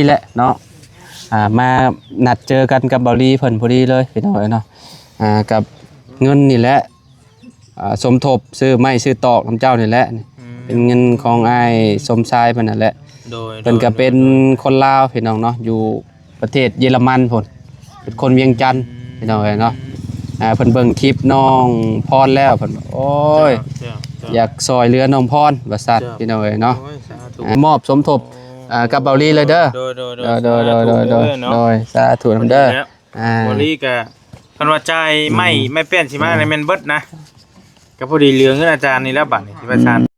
ນີ້ແຫຼະເນາະ ອ່າ ມານັດເຈີກັນກັບເບົາລີເພິ່ນພໍດີເລີຍພີ່ນ້ອງເອີຍເນາະ ອ່າ ກັບເງິນນີ້ແຫຼະ ອ່າ ສົມທົບຊື້ໄມ້ຊື້ຕອກນຳເຈົ້ານີ້ແຫຼະ ອືມ ເປັນເງິນຂອງອ້າຍສົມຊາຍເພິ່ນນັ້ນແຫຼະ ໂດຍ ເພິ່ນກໍເປັນ ໂດຍ ໂດຍ ຄົນລາວພີ່ນ້ອງເນາະ ຢູ່ປະເທດເຢຍລະມັນພຸ້ນ ເປັນຄົນວຽງຈັນ ອືມ ພີ່ນ້ອງເອີຍເນາະ ອ່າ ເພິ່ນເບິ່ງຄລິບນ້ອງພອນແລ້ວ ເພິ່ນ ໂອ້ຍ ເຈົ້າ ເຈົ້າ ເຈົ້າ ຢາກຊ່ອຍເຫຼືອນ້ອງພອນວ່າຊັ້ນ ເຈົ້າ ພີ່ນ້ອງເອີຍເນາະ ໂອ້ຍ ສາທຸ ອ່າ ມອບສົມທົບ ໂອ້ ອ່າ ກັບເບົາລີເລີຍເດີ ໂດຍ ໂດຍ ໂດຍ ໂດຍ ສາທຸເດີເນາະ ໂດຍ ສາທຸນຳເດີ ພໍດີແລ້ວ ອ່າ ເບົາລີກໍ ເພິ່ນວ່າຈ່າຍໄມ້ ອືມ ໄມ້ແປ້ນຊິມາ ອືມ ແລ້ວແມ່ນເບິດນະ ກໍພໍດີເຫຼືອເງິນອາຈານນີ້ແລ້ວ ບາດນີ້ຊິວ່າຊັ້ນ ອືມ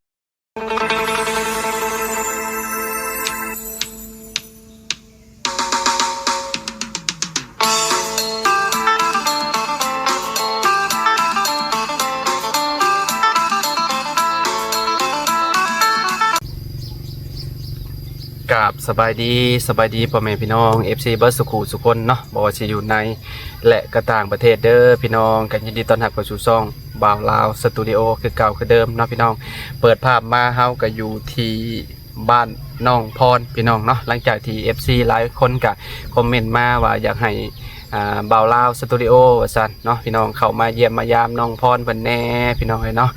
ກາບສະບາຍດີ ສະບາຍດີພໍ່ແມ່ພີ່ນ້ອງ ເອັຟຊີ ເບິດສູ່ຄູ່ສູ່ຄົນເນາະ ບໍ່ວ່າຊິຢູ່ໃນ ແລະ ກໍຕ່າງປະເທດເດີພີ່ນ້ອງ ກໍຍິນດີຕ້ອນຮັບເຂົ້າສູ່ຊ່ອງບ່າວລາວສະຕູດິໂອ ຄືເກົ່າຄືເດີມເນາະພີ່ນ້ອງ ເປີດພາບມາເຮົາກໍຢູ່ທີ່ບ້ານນ້ອງພອນພີ່ນ້ອງເນາະ ຫຼັງຈາກທີ່ ເອັຟຊີ ຫຼາຍຄົນກໍຄອມເມັນມາວ່າຢາກໃຫ້ ອ່າ ບ່າວລາວສະຕູດິໂອວ່າຊັ້ນເນາະ ພີ່ນ້ອງເຂົ້າມາຢ້ຽມມາຢາມນ້ອງພອນເພິ່ນແດ່ພີ່ນ້ອງເອີຍເນາະ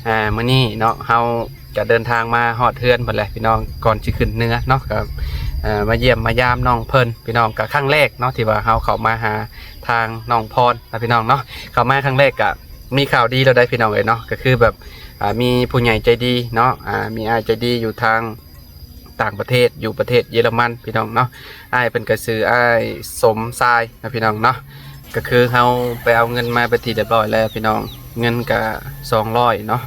ອ່າ ມື້ນີ້ເນາະ ເຮົາ ກະເດີນທາງມາຮອດເຮືອນເພິ່ນແຫຼະພີ່ນ້ອງ ກ່ອນຊິຂຶ້ນເໜືອເນາະ ກະ ເອີ ມາຢ້ຽມມາຢາມນ້ອງເພິ່ນພີ່ນ້ອງ ກະຄັ້ງແລກເນາະ ທີ່ວ່າເຮົາເຂົ້າມາຫາທາງນ້ອງພອນນະພີ່ນ້ອງເນາະ ເຂົ້າມາຄັ້ງແລກກະມີຂ່າວດີແລ້ວໄດ໋ພີ່ນ້ອງເອີຍເນາະ ກະຄືແບບ ອ່າ ມີຜູ້ໃຫຍ່ໃຈດີເນາະ ອ່າ ມີອ້າຍໃຈດີຢູ່ທາງຕ່າງປະເທດ ຢູ່ປະເທດເຢຍລະມັນພີ່ນ້ອງເນາະ ອ້າຍເພິ່ນກະຊື່ອ້າຍສົມຊາຍນະພີ່ນ້ອງເນາະ ກະຄືເຮົາໄປເອົາເງິນມາເປັນທີ່ຮຽບຮ້ອຍແລ້ວພີ່ນ້ອງ ເງິນກະສອງຮ້ອຍເນາະ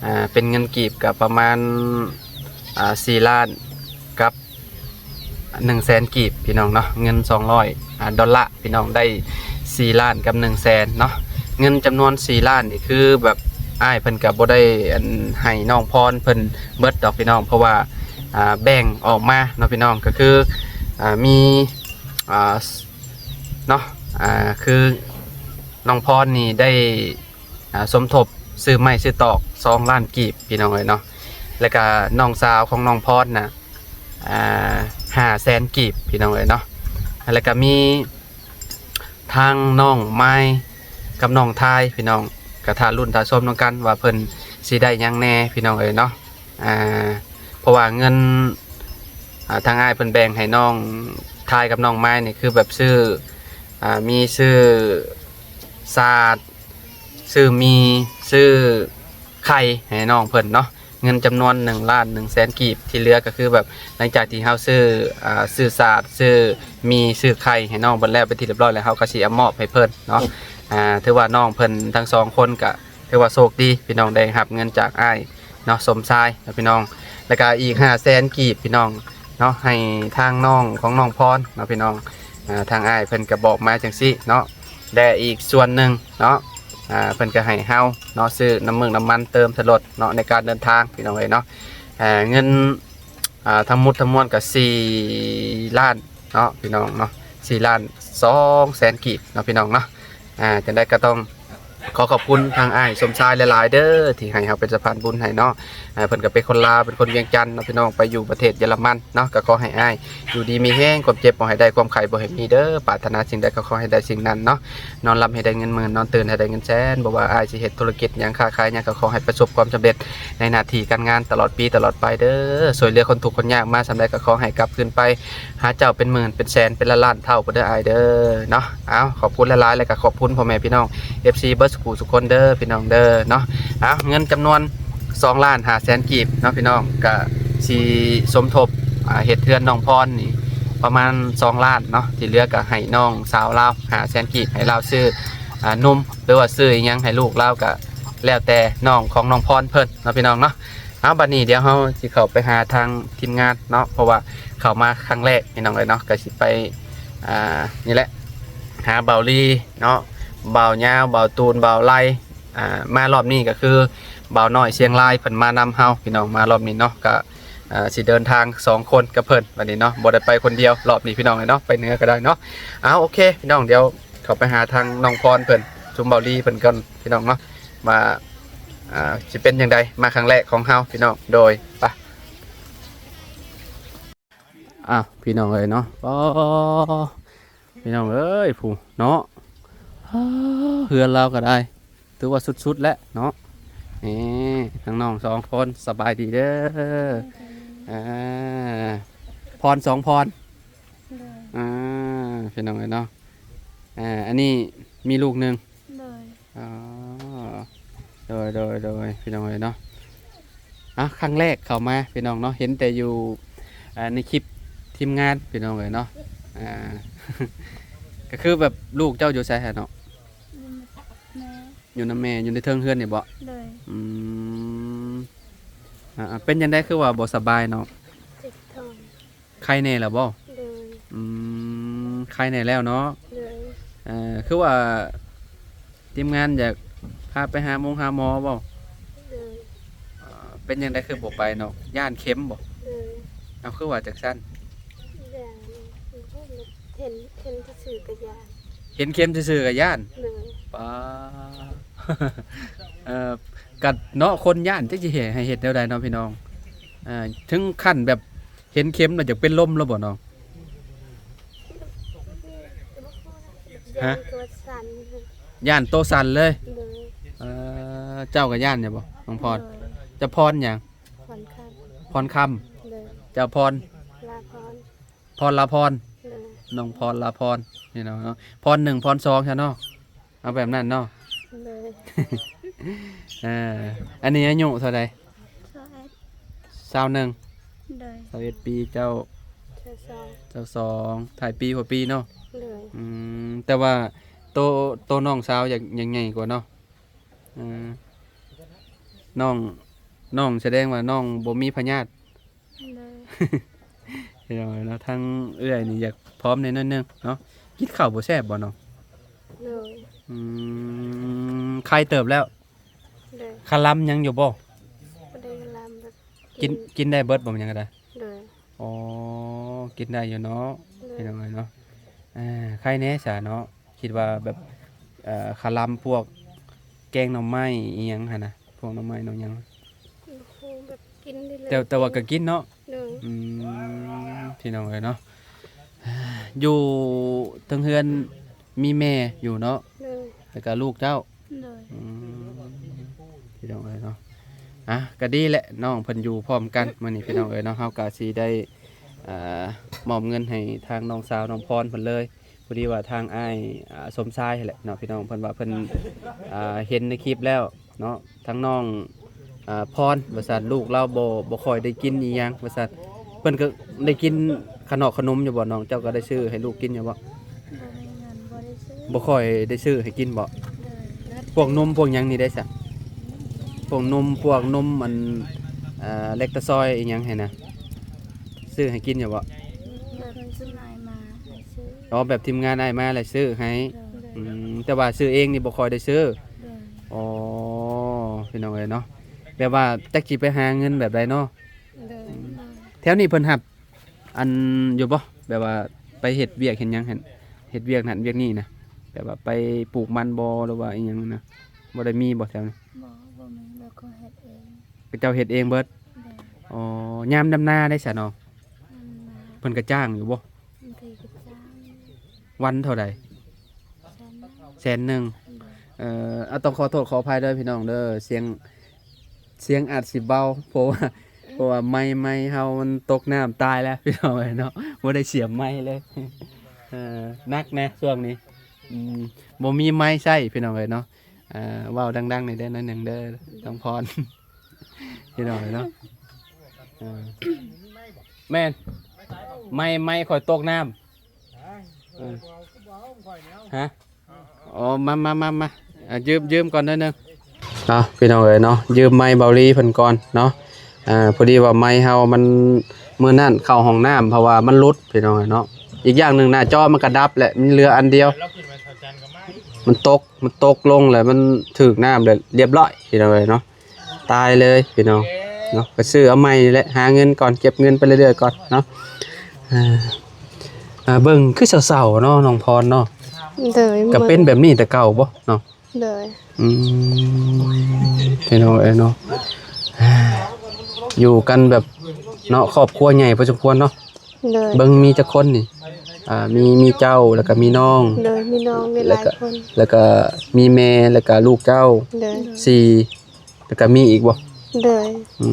ອ່າ ເປັນເງິນກີບກໍປະມານ ອ່າ ສີ່ລ້ານກັບໜຶ່ງແສນກີບພີ່ນ້ອງເນາະ ເງິນສອງຮ້ອຍ ອ່າ ດອນລາພີ່ນ້ອງ ໄດ້ສີ່ລ້ານກັບໜຶ່ງແສນເນາະ ເງິນຈຳນວນສີ່ລ້ານນີ້ຄືແບບອ້າຍເພິ່ນກໍບໍ່ໄດ້ ອັນ ໃຫ້ນ້ອງພອນເພິ່ນເບິດດອກພີ່ນ້ອງ ເພາະວ່າ ອ່າ ແບ່ງອອກມາເນາະພີ່ນ້ອງ ກໍຄື ອ່າ ມີ ອ່າ ເນາະ ອ່າ ຄືນ້ອງພອນນີ້ໄດ້ ອ່າ ສົມທົບຊື້ໄມ້ຊື້ຕອກສອງລ້ານກີບພີ່ນ້ອງເອີຍເນາະ ແລ້ວກະນ້ອງສາວຂອງນ້ອງພອນນະ ອ່າ ຫ້າແສນກີບພີ່ນ້ອງເອີຍເນາະ ແລ້ວກະມີທາງນ້ອງມາຍກັບນ້ອງທາຍພີ່ນ້ອງ ກະຖ້າລຸ້ນຖ້າຊົມນຳກັນວ່າເພິ່ນຊິໄດ້ຫຍັງແດ່ພີ່ນ້ອງເອີຍເນາະ ອ່າ ເພາະວ່າເງິນ ອ່າ ທາງອ້າຍເພິ່ນແບ່ງໃຫ້ນ້ອງທາຍກັບນ້ອງມາຍນີ້ ຄືແບບຊື້ ອ່າ ມີຊື້ສາດ ຊື້ໝີ່ ຊື້ໄຂ່ໃຫ້ນ້ອງເພິ່ນເນາະ ເງິນຈຳນວນໜຶ່ງລ້ານໜຶ່ງແສນກີບ ທີ່ເຫຼືອກໍຄືແບບ ຫຼັງຈາກທີ່ເຮົາຊື້ ອ່າ ຊື້ສາດ ຊື້ໝີ່ ຊື້ໄຂ່ໃຫ້ນ້ອງເພິ່ນແລ້ວເປັນທີ່ຮຽບຮ້ອຍແລ້ວ ເຮົາກໍຊິເອົາມອບໃຫ້ເພິ່ນເນາະ ອ່າ ຖືວ່ານ້ອງເພິ່ນທັງສອງຄົນກໍ ຖືວ່າໂຊກດີພີ່ນ້ອງ ໄດ້ຮັບເງິນຈາກອ້າຍເນາະ ສົມຊາຍເນາະພີ່ນ້ອງ ແລ້ວກະອີກຫ້າແສນກີບພີ່ນ້ອງເນາະ ໃຫ້ທາງນ້ອງຂອງນ້ອງພອນເນາະພີ່ນ້ອງ ອ່າ ທາງອ້າຍເພິ່ນກະບອກມາຈັ່ງຊີ້ເນາະ ແລະ ອີກສ່ວນໜຶ່ງເນາະ ອ່າ ເພິ່ນກະໃຫ້ເຮົາເນາະ ຊື້ນ້ຳມັນ ນ້ຳມັນເຕີມໃສ່ລົດເນາະ ໃນການເດີນທາງພີ່ນ້ອງເອີຍເນາະ ອ່າ ເງິນ ອ່າ ທັງໝົດທັງມວນກະສີ່ລ້ານ ເນາະພີ່ນ້ອງເນາະ ສີ່ລ້ານສອງແສນກີບເນາະພີ່ນ້ອງເນາະ ອ່າ ຈັ່ງໃດກໍຕ້ອງຂໍຂອບຄຸນທາງອ້າຍສົມຊາຍຫຼາຍໆເດີ ທີ່ໃຫ້ເຮົາເປັນສະພານບຸນໃຫ້ເນາະ ອ່າ ເພິ່ນກໍເປັນຄົນລາວ ເປັນຄົນວຽງຈັນເນາະພີ່ນ້ອງ ໄປຢູ່ປະເທດເຢຍລະມັນເນາະ ກໍຂໍໃຫ້ອ້າຍຢູ່ດີມີແຮງ ຄວາມເຈັບບໍ່ໃຫ້ໄດ້ ຄວາມໄຂ້ບໍ່ໃຫ້ມີເດີ ປາດຖະໜາສິ່ງໃດກໍຂໍໃຫ້ໄດ້ສິ່ງນັ້ນເນາະ ນອນຫຼັບໃຫ້ໄດ້ເງິນໝື່ນ ນອນຕື່ນໃຫ້ໄດ້ເງິນແສນ ບໍ່ວ່າອ້າຍຊິເຮັດທຸລະກິດຫຍັງ ຄ້າຂາຍຫຍັງ ກໍຂໍໃຫ້ປະສົບຄວາມສຳເລັດໃນໜ້າທີ່ການງານຕະຫຼອດປີຕະຫຼອດໄປເດີ ຊ່ວຍເຫຼືອຄົນທຸກຄົນຍາກມາສ່ຳໃດ ກໍຂໍໃຫ້ກັບຄືນໄປ ຫາເຈົ້າເປັນໝື່ນເປັນແສນເປັນລ້ານລ້ານເທົ່າພຸ້ນເດີອ້າຍເດີເນາະ ເອົາ ຂອບຄຸນຫຼາຍໆ ແລ້ວກໍຂອບຄຸນພໍ່ແມ່ພີ່ນ້ອງ ເອັຟຊີ ເບິດສູ່ຄູ່ສູ່ຄົນເດີພີ່ນ້ອງເດີເນາະ ເອົາ ເງິນຈຳນວນສອງລ້ານຫ້າແສນກີບເນາະພີ່ນ້ອງ ກະຊິສົມທົບ ອ່າ ເຮັດເຮືອນນ້ອງພອນນີ້ປະມານສອງລ້ານເນາະ ທີ່ເຫຼືອກະໃຫ້ນ້ອງສາວລາວຫ້າແສນກີບ ໃຫ້ລາວຊື້ ອ່າ ນົມ ຫຼືວ່າຊື້ອີ່ຫຍັງໃຫ້ລູກລາວ ກະແລ້ວແຕ່ນ້ອງຂອງນ້ອງພອນເພິ່ນເນາະພີ່ນ້ອງເນາະ ເອົາ ບັດນີ້ດຽວເຮົາຊິເຂົ້າໄປຫາທາງທີມງານເນາະ ເພາະວ່າເຂົ້າມາຄັ້ງແລກພີ່ນ້ອງເອີຍເນາະ ກໍຊິໄປ ອ່າ ນີ້ແຫຼະ ຫາບ່າວລີເນາະ ບ່າວຍາວ ບ່າວຕູນ ບ່າວໄລ ອ່າ ມາລອບນີ້ກໍຄືບ່າວນ້ອຍຊຽງລາຍເພິ່ນມານຳເຮົາພີ່ນ້ອງ ມາລອບນີ້ເນາະ ກໍ ອ່າ ຊິເດີນທາງສອງຄົນກັບເພິ່ນບັດນີ້ເນາະ ບໍ່ໄດ້ໄປຄົນດຽວລອບນີ້ພີ່ນ້ອງເອີຍເນາະ ໄປເໜືອກໍໄດ້ເນາະ ເອົາ ໂອເຄພີ່ນ້ອງ ດຽວເຂົ້າໄປຫາທາງນ້ອງພອນເພິ່ນ ຊຸມບ່າວລີເພິ່ນກ່ອນພີ່ນ້ອງເນາະ ວ່າ ອ່າ ຊິເປັນຈັ່ງໃດ ມາຄັ້ງແລກຂອງເຮົາພີ່ນ້ອງ ໂດຍ ໄປ ເ ອ້າວ ພີ່ນ້ອງເອີຍເນາະ ໂອ້ ພີ່ນ້ອງເອີຍ ຜູ້ເນາະ ເຮືອນລາວກໍໄດ້ ຖືວ່າສຸດໆແລ້ວເນາະ. ນີ້ທັງນ້ອງສອງຄົນ ສະບາຍດີເດີ ອ່າ ພອນສອງພອນ ໂດຍ ອ່າ ພີ່ນ້ອງເອີຍເນາະ ອ່າ ອັນນີ້ມີລູກໜຶ່ງ ໂດຍ ອໍ ໂດຍ ໂດຍ ໂດຍ ພີ່ນ້ອງເອີຍເນາະ. ອ່ະ ຄັ້ງແລກເຂົ້າມາ ພີ່ນ້ອງເນາະ ເຫັນແຕ່ຢູ່ ອ່າ ໃນຄລິບທີມງານ ພີ່ນ້ອງເອີຍເນາະ ອ່າ ກໍຄືແບບລູກເຈົ້າຢູ່ໃສຫະເນາະ? ຢູ່ນຳແມ່ ຢູ່ນຳແມ່ ຢູ່ໃນເທິງເຮືອນນີ້ບໍ? ໂດຍ ອືມ ອ່າ ເປັນຈັ່ງໃດຄືວ່າບໍ່ສະບາຍເນາະ? ເຈັບທ້ອງ ໄຂ້ແນ່ແລ້ວບໍ? ໂດຍ ອືມ ໄຂ້ແນ່ແລ້ວເນາະ ໂດຍ ເອີ ຄືວ່າທີມງານຢາກພາໄປຫາໂມງຫາໝໍບໍ? ໂດຍ ເອີ ເປັນຈັ່ງໃດຄືບໍ່ໄປເນາະ? ຢ້ານເຂັມບໍ? ໂດຍ ເອົາ ຄືວ່າຈັ່ງຊັ້ນ? ຢ້ານ ເຫັນ ເຫັນຊື່ໆກໍຢ້ານ ເຫັນເຂັມຊື່ໆກໍຢ້ານ ໂດຍ ປາ ເອີ ກະເນາະ ຄົນຢ້ານຈັກຊິເຮັດ ໃຫ້ເຮັດແນວໃດເນາະ ພີ່ນ້ອງ ເອີ ເຖິງຂັ້ນແບບເຫັນເຂັມແລ້ວຢາກເປັນລົມແລ້ວບໍນ້ອງ? ຮະ? ຢ້ານຕົວສັ່ນ ຢ້ານໂຕສັ່ນເລີຍ ໂດຍ ເອີ ເຈົ້າກໍຢ້ານຢູ່ບໍນ້ອງພອນ? ໂດຍ ເຈົ້າພອນຫຍັງ? ພອນຄຳ ພອນຄຳ ໂດຍ ເຈົ້າພອນ? ລາພອນ ພອນລາພອນ ໂດຍ ນ້ອງພອນລາພອນ ພີ່ນ້ອງເນາະ ພອນໜຶ່ງ ພອນສອງຊະເນາະ ເອົາແບບນັ້ນເນາະ ໂດຍ ເອີ ອັນນີ້ອາຍຸເທົ່າໃດ? ຊາວເອັດ ຊາວໜຶ່ງ ໂດຍ ຊາວເອັດປີ ເຈົ້າ? ຊາວສອງ ຊາວສອງ ທ້າຍປີຫົວປີເນາະ ໂດຍ ອືມ ແຕ່ວ່າໂຕ ໂຕນ້ອງສາວຢາກ ຢາກໃຫຍ່ກວ່າເນາະ ເອີ ນ້ອງ ນ້ອງສະແດງວ່ານ້ອງບໍ່ມີພະຍາດ ໂດຍ ພີ່ນ້ອງເນາະ ທາງເອື້ອຍນີ້ຢາກພ້ອມແດ່ໜ້ອຍໜຶ່ງເນາະ ກິນເຂົ້າບໍ່ແຊບບໍ່ນ້ອງ? ໂດຍ ອືມ ໄຄເຕີບແລ້ວ ໂດຍ ຄະລຳຍັງຢູ່ບໍ່? ບໍ່ໄດ້ຄະລຳ ແບບ ກິນ ກິນ ກິນໄດ້ເບິດບໍ່ ມັນຫຍັງກໍໄດ້? ໂດຍ ອໍ ກິນໄດ້ຢູ່ເນາະ ໂດຍ ພີ່ນ້ອງເອີຍເນາະ ອ່າ ໄຄແດ່ຊະເນາະ ຄິດວ່າແບບ ເອີ ຄະລຳ ພວກແກງໜໍ່ໄມ້ອີ່ຫຍັງຫັ້ນນະ ພວກໜໍ່ໄມ້ໜໍ່ຫຍັງ ແບບກິນໄດ້ເລີຍ ແຕ່ ແຕ່ວ່າກໍກິນເນາະ ໂດຍ ອືມ ພີ່ນ້ອງເອີຍເນາະ ຢູ່ເທິງເຮືອນມີແມ່ຢູ່ເນາະ ໂດຍ ແລ້ວກໍລູກເຈົ້າ ໂດຍ ອືມ ພີ່ນ້ອງເອີຍເນາະ ອ່ະ ກໍດີແຫຼະ ນ້ອງເພິ່ນຢູ່ພ້ອມກັນ ມື້ນີ້ ພີ່ນ້ອງເອີຍເນາະ ເຮົາກໍຊິໄດ້ ອ່າ ມອບເງິນໃຫ້ທາງນ້ອງສາວນ້ອງພອນເພິ່ນເລີຍ ພໍດີວ່າທາງອ້າຍ ອ່າ ສົມຊາຍຫັ້ນແຫຼະເນາະ ພີ່ນ້ອງ ເພິ່ນວ່າເພິ່ນ ອ່າ ເຫັນໃນຄລິບແລ້ວເນາະ ທາງນ້ອງ ອ່າ ພອນ ວ່າຊັ້ນ ລູກລາວບໍ່ ບໍ່ຄ່ອຍໄດ້ກິນອີ່ຫຍັງ ວ່າຊັ້ນ ເພິ່ນກໍໄດ້ກິນຂະໜອກຂະໜົມຢູ່ບໍ່ນ້ອງ? ເຈົ້າກໍໄດ້ຊື້ໃຫ້ລູກກິນຢູ່ບໍ່? ບໍ່ມີເງິນ ບໍ່ໄດ້ຊື້ ບໍ່ຄ່ອຍໄດ້ຊື້ໃຫ້ກິນບໍ່? ໂດຍ ພວກນົມພວກຫຍັງນີ້ໄດ້ຊະ? ພວກນົມ ພວກນົມ ອັນ ເອີ ແລັກຕາຊອຍອີ່ຫຍັງຫັ້ນນະ ຊື້ໃຫ້ກິນຢູ່ບໍ່? ແບບທີມງານອ້າຍມາໃຫ້ຊື້ ອໍ ແບບທີມງານອ້າຍມາແລ້ວຊື້ໃຫ້ ໂດຍ ອືມ ແຕ່ວ່າຊື້ເອງນີ້ບໍ່ຄ່ອຍໄດ້ຊື້ ໂດຍ ອໍ ພີ່ນ້ອງເອີຍເນາະ ແບບວ່າຈັກຊິໄປຫາເງິນແບບໃດເນາະ ໂດຍ ແຖວນີ້ເພິ່ນຮັບອັນຢູ່ບໍ່? ແບບວ່າໄປເຮັດວຽກເຮັດຫຍັງຫັ້ນ ເຮັດວຽກນັ້ນວຽກນີ້ນະ ແບບວ່າໄປປູກມັນບໍ່ ຫຼືວ່າອີ່ຫຍັງນະ ບໍ່ໄດ້ມີບໍ່ແຖວນີ້? ບໍ່ ບໍ່ມີ ແລ້ວກໍເຮັດເອງ ເຂົາເຈົ້າເຮັດເອງເບິດ ໂດຍ ອໍ ຍາມດຳນາໄດ້ຊະນ້ອງ? ດຳນາ ເພິ່ນກໍຈ້າງຢູ່ບໍ່? ບາງທີກໍຈ້າງ ວັນເທົ່າໃດ? ແສນໜຶ່ງ ແສນໜຶ່ງ ໂດຍ ເອີ ເອົາ ຕ້ອງຂໍໂທດຂໍອະໄພເດີພີ່ນ້ອງເດີ ສຽງ ສຽງອາດຊິເບົາ ເພາະວ່າ ເພາະວ່າໄມ ໄມເຮົາມັນຕົກນ້ຳຕາຍແລ້ວ ພີ່ນ້ອງເອີຍເນາະ ບໍ່ໄດ້ສຽມໄມເລີຍ ເອີ ໜັກແດ່ຊ່ວງນີ້ ອືມ ບໍ່ມີໄມໃຊ້ ພີ່ນ້ອງເອີຍເນາະ ເອີ ເວົ້າດັງໆ ແດ່ເດີ ໜ້ອຍໜຶ່ງເດີ ນ້ອງພອນ ພີ່ນ້ອງເອີຍເນາະ ເອີ ແມ່ນ ໄມ ໄມຂ້ອຍຕົກນ້ຳ ເອີ ຮະ ອໍ ມາ ມາ ມາ ມາ ອ່າ ຢືມ ຢືມກ່ອນໜ້ອຍໜຶ່ງເນາະ ພີ່ນ້ອງເອີຍເນາະ ຢືມໄມເບົາລີເພິ່ນກ່ອນເນາະ ອ່າ ພໍດີວ່າໄມເຮົາມັນ ມື້ນັ້ນເຂົ້າຫ້ອງນ້ຳ ເພາະວ່າມັນຫຼຸດ ພີ່ນ້ອງເອີຍເນາະ ອີກຢ່າງໜຶ່ງໜ້າຈໍມັນກະດັບແຫຼະ ມັນເຫຼືອອັນດຽວ ມັນຕົກ ມັນຕົກລົງແລ້ວມັນຖືກນ້ຳແລ້ວ ລຽບຮ້ອຍ ພີ່ນ້ອງເອີຍເນາະ ຕາຍເລີຍພີ່ນ້ອງເນາະ ກໍຊື້ເອົາໃໝ່ນີ້ແຫຼະ ຫາເງິນກ່ອນ ເກັບເງິນໄປເລື້ອຍໆກ່ອນເນາະ ອ່າ ອ່າ ເບິ່ງຄືເສົ້າໆເນາະ ນ້ອງພອນເນາະ ໂດຍ ກໍເປັນແບບນີ້ແຕ່ເກົ່າບໍ່ເນາະ? ໂດຍ ອືມ ພີ່ນ້ອງເອີຍເນາະ ຢູ່ກັນແບບເນາະ ຄອບຄົວໃຫຍ່ພໍສົມຄວນເນາະ ໂດຍ ເບິ່ງມີຈັກຄົນນີ້? ອ່າ ມີ ມີເຈົ້າ ແລ້ວກໍມີນ້ອງ ໂດຍ ມີນ້ອງຫຼາຍໆຄົນ ແລ້ວກໍມີແມ່ ແລ້ວກໍລູກເຈົ້າ ໂດຍ ສີ່ ແລ້ວກໍມີອີກບໍ່? ໂດຍ ອື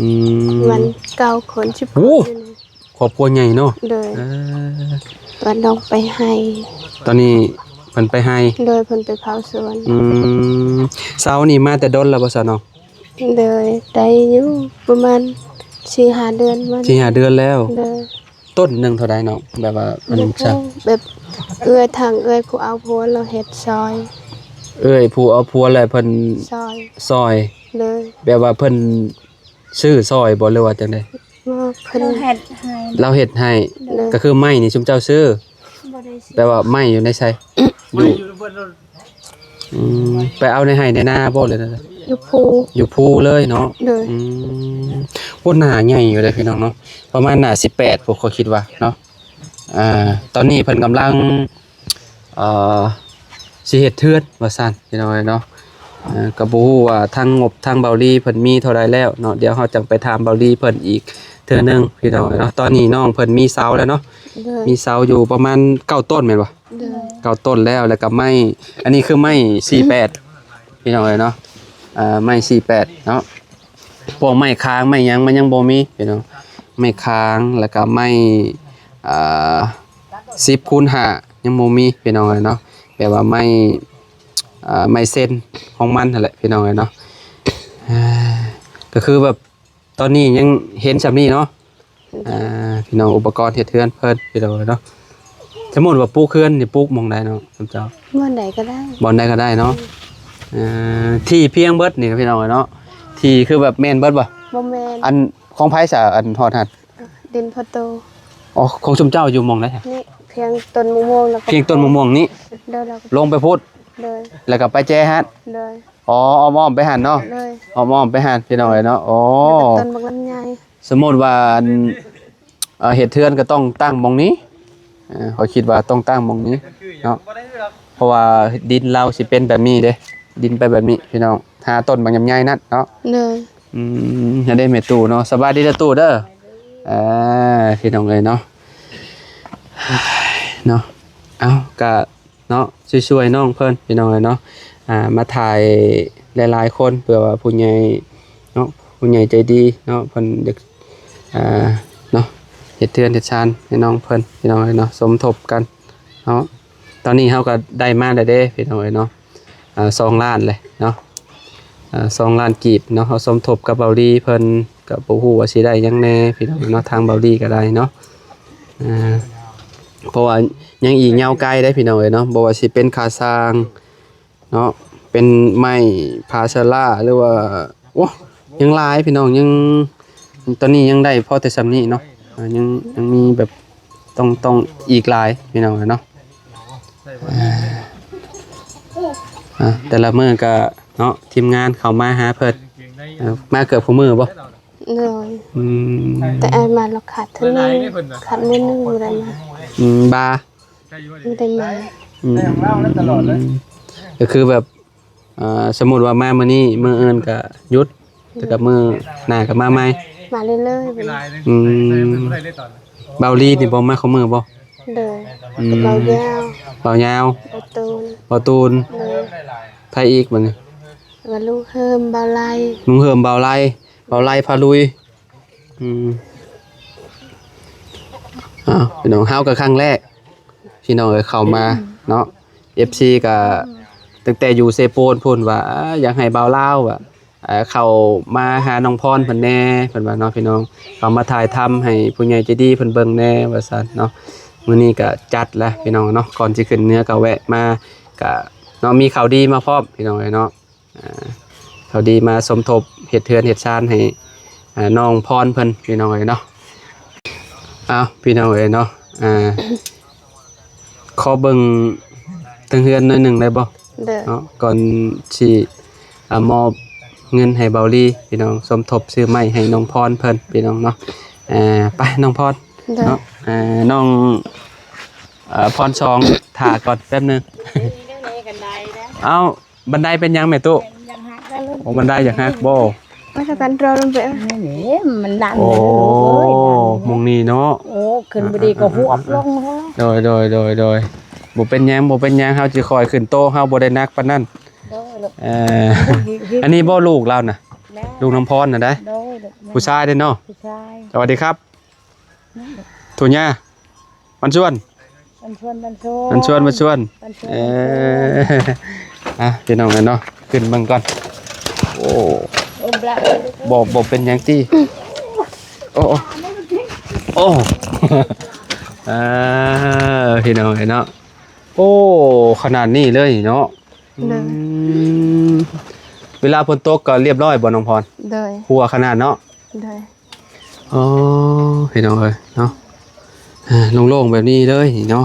ມ ປະມານເກົ້າຄົນ ສິບຄົນ ໂອ້ ຢູ່ນີ້ ຄອບຄົວໃຫຍ່ເນາະ ໂດຍ ເອີ ວ່ານ້ອງໄປໄຮ່ ຕອນນີ້ເພິ່ນໄປໄຮ່ ໂດຍ ເພິ່ນໄປເຝົ້າສວນ ອືມ ເຊົານີ້ມາແຕ່ດົນແລ້ວບໍ່ຊະນ້ອງ? ໂດຍ ໄດ້ຢູ່ປະມານສີ່ຫ້າເດືອນມາ ສີ່ຫ້າເດືອນແລ້ວ ໂດຍ ຕົ້ນໜຶ່ງເທົ່າໃດນ້ອງ? ແບບວ່າມັນ ແບບເອື້ອຍ ທາງເອື້ອຍຜູ້ເອົາຜົວລາວເຮັດຊ່ອຍ ເອື້ອຍຜູ້ເອົາຜົວແລ້ວເພິ່ນຊ່ອຍ ຊ່ອຍ ໂດຍ ແບບວ່າເພິ່ນຊື້ຊ່ອຍບໍ່ ຫຼືວ່າຈັ່ງໃດ? ບໍ່ ເພິ່ນ ລາວເຮັດໃຫ້ ລາວເຮັດໃຫ້ ໂດຍ ກໍຄືໄມ້ນີ້ຊຸມເຈົ້າຊື້? ບໍ່ໄດ້ຊື້ ແປວ່າໄມ້ຢູ່ໃນໃສ? ຢູ່ ອືມ ໄປເອົາໃນໄຮ່ໃນນາບໍ່ ຫຼື ຢູ່ພູ ຢູ່ພູເລີຍເນາະ ໂດຍ ອືມ ໂອ້ ໜ້າໃຫຍ່ຢູ່ເດ້ພີ່ນ້ອງເນາະ ປະມານໜ້າສິບແປດພຸ້ນ ຂ້ອຍຄິດວ່າເນາະ ອ່າ ຕອນນີ້ເພິ່ນກຳລັງ ເອີ ຊິເຮັດເຮືອນວ່າຊັ້ນ ພີ່ນ້ອງເອີຍເນາະ ເອີ ກໍບໍ່ຮູ້ວ່າທາງງົບທາງເບົາລີເພິ່ນມີເທົ່າໃດແລ້ວເນາະ ດຽວເຮົາຈັ່ງໄປຖາມເບົາລີເພິ່ນອີກເທື່ອໜຶ່ງ ພີ່ນ້ອງເອີຍເນາະ ຕອນນີ້ນ້ອງເພິ່ນມີເສົາແລ້ວເນາະ ໂດຍ ມີເສົາຢູ່ປະມານເກົ້າຕົ້ນແມ່ນບໍ່? ໂດຍ ເກົ້າຕົ້ນແລ້ວ ແລ້ວກໍໄມ້ ອັນນີ້ຄືໄມ້ສີ່ແປດ ພີ່ນ້ອງເອີຍເນາະ ເອີ ໄມ້ສີ່ແປດເນາະ ພວກໄມ້ຄາງໄມ້ຫຍັງມັນຍັງບໍ່ມີພີ່ນ້ອງ ໄມ້ຄາງ ແລ້ວກໍໄມ້ ເອີ ສິບຄູນຫ້າ ຍັງບໍ່ມີພີ່ນ້ອງເອີຍເນາະ ແບບວ່າໄມ້ ເອີ ໄມ້ເຊັນຂອງມັນຫັ້ນແຫຼະພີ່ນ້ອງເອີຍເນາະ ກໍຄືແບບ ຕອນນີ້ຍັງເຫັນຊ່ຳນີ້ເນາະ ອ່າ ພີ່ນ້ອງ ອຸປະກອນເຮັດເຮືອນເພິ່ນ ພີ່ນ້ອງເອີຍເນາະ ສົມມຸດວ່າປູກເຮືອນນີ້ ປູກໝ່ອງໃດເນາະ ເຈົ້າ? ບ່ອນໃດກໍໄດ້ ບ່ອນໃດກໍໄດ້ເນາະ ເອີ ທີ່ພຽງເບິດນີ້ ພີ່ນ້ອງເອີຍເນາະ ທີ່ຄືແບບແມ່ນເບິດບໍ່? ບໍ່ແມ່ນ ອັນຂອງໃຜຊະ ອັນຮອດຫັ້ນ? ດິນພໍ່ໂຕ ອໍ ຂອງຊຸມເຈົ້າຢູ່ໝ່ອງໃດ? ນີ້ ພຽງຕົ້ນມະມ່ວງ ແລ້ວກໍພຽງຕົ້ນມະມ່ວງນີ້ ໂດຍ ແລ້ວກໍລົງໄປພຸ້ນ ໂດຍ ແລ້ວກໍໄປແຈຫັ້ນ ໂດຍ ອໍ ອ້ອມໆໄປຫັ້ນເນາະ ໂດຍ ອ້ອມໆໄປຫັ້ນ ພີ່ນ້ອງເອີຍເນາະ ໂອ້ ແລ້ວກໍຕົ້ນບັກລຳໄຍ ສົມມຸດວ່າ ອັນ ເຮັດເຮືອນກໍຕ້ອງຕັ້ງໝ່ອງນີ້ ເອີ ຂ້ອຍຄິດວ່າຕ້ອງຕັ້ງໝ່ອງນີ້ເນາະ ເພາະວ່າດິນລາວຊິເປັນແບບນີ້ເດ້ ດິນໄປແບບນີ້ ພີ່ນ້ອງ ຫາຕົ້ນບັກລຳໄຍນັ້ນເນາະ ໂດຍ ອືມ ອັນນີ້ແມ່ຕູ້ເນາະ ສະບາຍດີເດີຕູ້ເດີ ອ່າ ພີ່ນ້ອງເອີຍເນາະ ເນາະ ເອົາ ກະ ເນາະ ຊ່ວຍໆນ້ອງເພິ່ນ ພີ່ນ້ອງເອີຍເນາະ ອ່າ ມາຖ່າຍຫຼາຍໆຄົນ ເພື່ອວ່າຜູ້ໃຫຍ່ເນາະ ຜູ້ໃຫຍ່ໃຈດີເນາະ ເພິ່ນຢາກ ອ່າ ເນາະ ເຮັດເຮືອນເຮັດຊານໃຫ້ນ້ອງເພິ່ນ ພີ່ນ້ອງເອີຍເນາະ ສົມທົບກັນເນາະ ຕອນນີ້ເຮົາກໍໄດ້ມາແລ້ວເດ້ ພີ່ນ້ອງເອີຍເນາະ ອ່າ ສອງລ້ານເລີຍເນາະ ອ່າ ສອງລ້ານກີບເນາະ ເຮົາສົມທົບກັບເບົາລີເພິ່ນ ກໍບໍ່ຮູ້ວ່າຊິໄດ້ຫຍັງແດ່ ພີ່ນ້ອງເນາະ ທາງເບົາລີກໍໄດ້ເນາະ ອ່າ ເພາະວ່າຍັງອີກຍາວໄກເດ້ ພີ່ນ້ອງເອີຍເນາະ ບໍ່ວ່າຊິເປັນຄ່າສ້າງເນາະ ເປັນໄມ້ພາສາລາ ຫຼືວ່າ ໂອ້ ຍັງຫຼາຍ ພີ່ນ້ອງ ຍັງ ຕອນນີ້ຍັງໄດ້ພໍແຕ່ຊ່ຳນີ້ເນາະ ອ່າ ຍັງ ຍັງມີແບບ ຕ້ອງ ຕ້ອງອີກຫຼາຍ ພີ່ນ້ອງເອີຍເນາະ ອ່າ ແຕ່ລະມື້ກໍເນາະ ທີມງານເຂົ້າມາຫາເພິ່ນ ເອີ ມາເກືອບທຸກມື້ບໍ່? ໂດຍ ອືມ ແຕ່ອ້າຍມາລາວຂາດເທື່ອໜຶ່ງ ຂາດມື້ໜຶ່ງບໍ່ໄດ້ມາ ອືມ ບາ ບໍ່ໄດ້ມາ ອືມ ກໍຄືແບບ ເອີ ສົມມຸດວ່າມາມື້ນີ້ ມື້ອື່ນກໍຢຸດ ແຕ່ກັບມື້ໜ້າກໍມາໃໝ່ ມາເລື້ອຍໆ ອືມ ເບົາລີນີ້ບໍ່ມາຄູ່ມື້ບໍ່? ໂດຍ ອືມ ເບົາຍາວ ເບົາຍາວ ເບົາຕູນ ເບົາຕູນ ໂດຍ ໃຜອີກບັດນີ້? ວ່າລຸງເຮີມ ເບົາໄລ ລຸງເຮີມ ເບົາໄລ ເບົາໄລພາລຸຍ ອືມ ອ້າວ ພີ່ນ້ອງ ເຮົາກໍຄັ້ງແລກ ພີ່ນ້ອງເອີຍ ເຂົ້າມາເນາະ ເອັຟຊີກໍຕັ້ງແຕ່ຢູ່ເຊໂປນພຸ້ນວ່າ ອາ ຢາກໃຫ້ບ່າວລາວວ່າ ເຂົ້າມາຫານ້ອງພອນເພິ່ນແດ່ ເພິ່ນວ່າເນາະ ພີ່ນ້ອງ ເຂົ້າມາຖ່າຍທຳໃຫ້ຜູ້ໃຫຍ່ໃຈດີເພິ່ນເບິ່ງແດ່ວ່າຊັ້ນເນາະ ມື້ນີ້ກໍຈັດແລ້ວ ພີ່ນ້ອງເນາະ ກ່ອນຊິຂຶ້ນເໜືອກໍແວະມາ ກໍເນາະ ມີຂ່າວດີມາພ້ອມ ພີ່ນ້ອງເອີຍເນາະ ອ່າ ເຂົາດີມາສົມທົບເຮັດເຮືອນເຮັດຊານໃຫ້ ອ່າ ນ້ອງພອນເພິ່ນ ພີ່ນ້ອງເອີຍເນາະ. ເອົາ ພີ່ນ້ອງເອີຍເນາະ ອ່າ ຂໍເບິ່ງເທິງເຮືອນໜ້ອຍໜຶ່ງໄດ້ບໍ່? ໂດຍ ເນາະ ກ່ອນຊິ ອ່າ ມອບເງິນໃຫ້ເບົາລີ ພີ່ນ້ອງ ສົມທົບຊື້ໄມ້ໃຫ້ນ້ອງພອນເພິ່ນ ພີ່ນ້ອງເນາະ. ອ່າ ໄປ ນ້ອງພອນ ໂດຍ ເນາະ ອ່າ ນ້ອງ ເອີ ພອນສອງ ຖ້າກ່ອນແປັບໜຶ່ງ. ເອົ້າ ບັນໄດເປັນຫຍັງແມ່ຕູ້? ຢາກຫັກແລ້ວລູກ. ໂອ້ ບັນໄດຢາກຫັກບໍ່? ມັນຈະກັນໂດນໄປ ນີ້ນີ້ ມັນດັນ ໂອ້ ເດີລູກເອີຍ ດັນ ໝ່ອງນີ້ເນາະ ເອີ ຂຶ້ນບໍ່ດີກໍຫວບລົງ ໂດຍ ໂດຍ ໂດຍ ໂດຍ ບໍ່ເປັນຫຍັງ ບໍ່ເປັນຫຍັງ ເຮົາຊິຄ່ອຍຂຶ້ນໂຕະ ເຮົາບໍ່ໄດ້ໜັກປານນັ້ນ ໂດຍ ເອີ ອັນນີ້ບໍ່ລູກລາວນະ ແມ່ນ ລູກນ້ອງພອນນະໄດ໋ ໂດຍ ລູກ ຜູ້ຊາຍເດ້ເນາະ ຜູ້ຊາຍ ສະຫວັດດີຄັບ ໂທຍາ ມັນຊວນ ມັນຊວນ ມັນຊວນ ມັນຊວນ ມັນຊວນ ມັນຊວນ ເອີ ອ່ະ ພີ່ນ້ອງເອີຍເນາະ ຂຶ້ນເບິ່ງກ່ອນ ໂອ້ ໂອ້ ບໍ່ ບໍ່ເປັນຫຍັງຕິ ໂອ້ ໂອ້ ອ່າ ພີ່ນ້ອງເອີຍເນາະ ໂອ້ ຂະໜາດນີ້ເລີຍເນາະ ໂດຍ ອືມ ເວລາຝົນຕົກກໍລຽບຮ້ອຍບໍ່ ນ້ອງພອນ? ໂດຍ ຮົ່ວຂະໜາດເນາະ ໂດຍ ອໍ ພີ່ນ້ອງເອີຍເນາະ ອ່າ ໂລ່ງໆແບບນີ້ເລີຍເນາະ